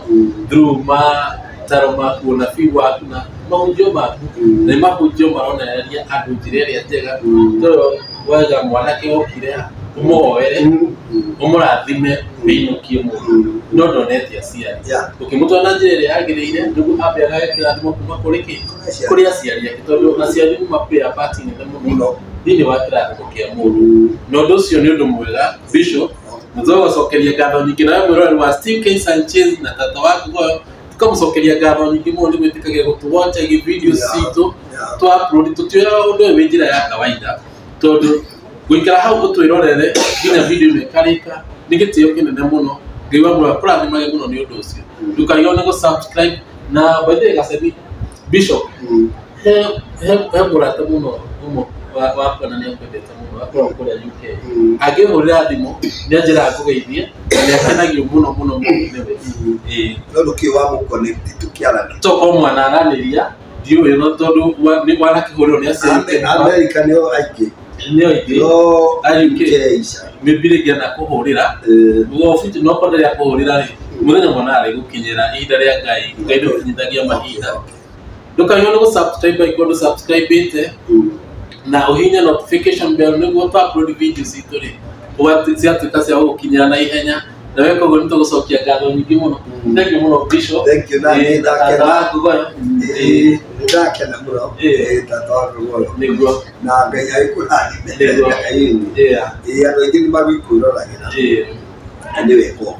through mataro maku ũnabii waku na mahunjio maku na nĩ mahunjio maronereria andũ njĩra ĩrĩa njega tondũ wega mwanake wokire ũmũhoere ũmũrathime wĩinũkie mũndũ no ndonete aciari ũkĩmũtwara na njĩra ĩrĩa yagĩrĩire nĩguo ambe agage kĩrathimo kuma kũrĩ kĩ kũrĩ aciari ake tondũ aciari nĩ maplay a part nene mũno thĩinĩ wa kĩrathimo kĩa mũndũ na ũndũ ũcio nĩ ũndũ mwega Bishop na tũgagũcokeria ngatho nyingĩ nawe mwĩroreri wa Steve K Sanchez na tata wa Ngogoyo tũkamũcokeria ngatho nyingĩ mũno nĩ gwĩtĩkagia gũtũwatchagia video citũ twa upload tũtiũraga ũndũ ũyũ wĩ njĩra ya kawaida tondũ gũikara hau ũtwĩrorere nginya video ĩno ĩkarĩka nĩ gĩtĩo kĩnene mũno Ngai wa muoyo akũrathimage mũno nĩ ũndũ ũcio ndũkarigwo nĩ gũ-subscribe na by the way Gacebi Bishop he he he mũrata mũno ũmwe wakwa na nĩ akwendete mũno akoragwo kũrĩa UK angĩhũrĩra thimũ nĩ anjĩraga ngũgeithie na nĩ akenagio mũno mũno mũno nĩwe. Ĩĩ. No ndũkĩũĩ wa mũconnect tũkĩarania Tokorwo mwanaranĩria ndiũĩ no tondũ wanakĩhũrĩrwo nĩ aciari America nĩo aingĩ nĩo aingĩ no A UK. ica maybe rĩngĩ anakũhũrĩra no korwo ndarĩ akũhũrĩra rĩ mũthenya mwana arĩgũkinyĩra ihinda rĩa Ngai Ngai nĩwe ũkinyithagia mahinda ndũkarigwo nĩ gũ-subscribe angĩkorwo ndũ-subscribe-ĩte na ũhihinye notification bell nĩguo twa upload video citũ rĩ cigatuĩka cia gũgũkinyĩra na ihenya na weka ũguo nĩ tũgũcokia ngatho nyingĩ mũno. Thank you mũno Bishop. Thank you, na nĩ ndakena. Tata wa Ngogoyo. Ĩĩ, nĩ ndakena mũno. Ĩĩ. Ĩĩ, tata wa Ngogoyo Nĩguo. Na Ngai agĩkũrathime. Nĩguo. Ĩĩ. Yeah. Ĩĩ, andũ aingĩ nĩ magĩkwĩroragĩra Ĩĩ. na nĩ wega ũguo.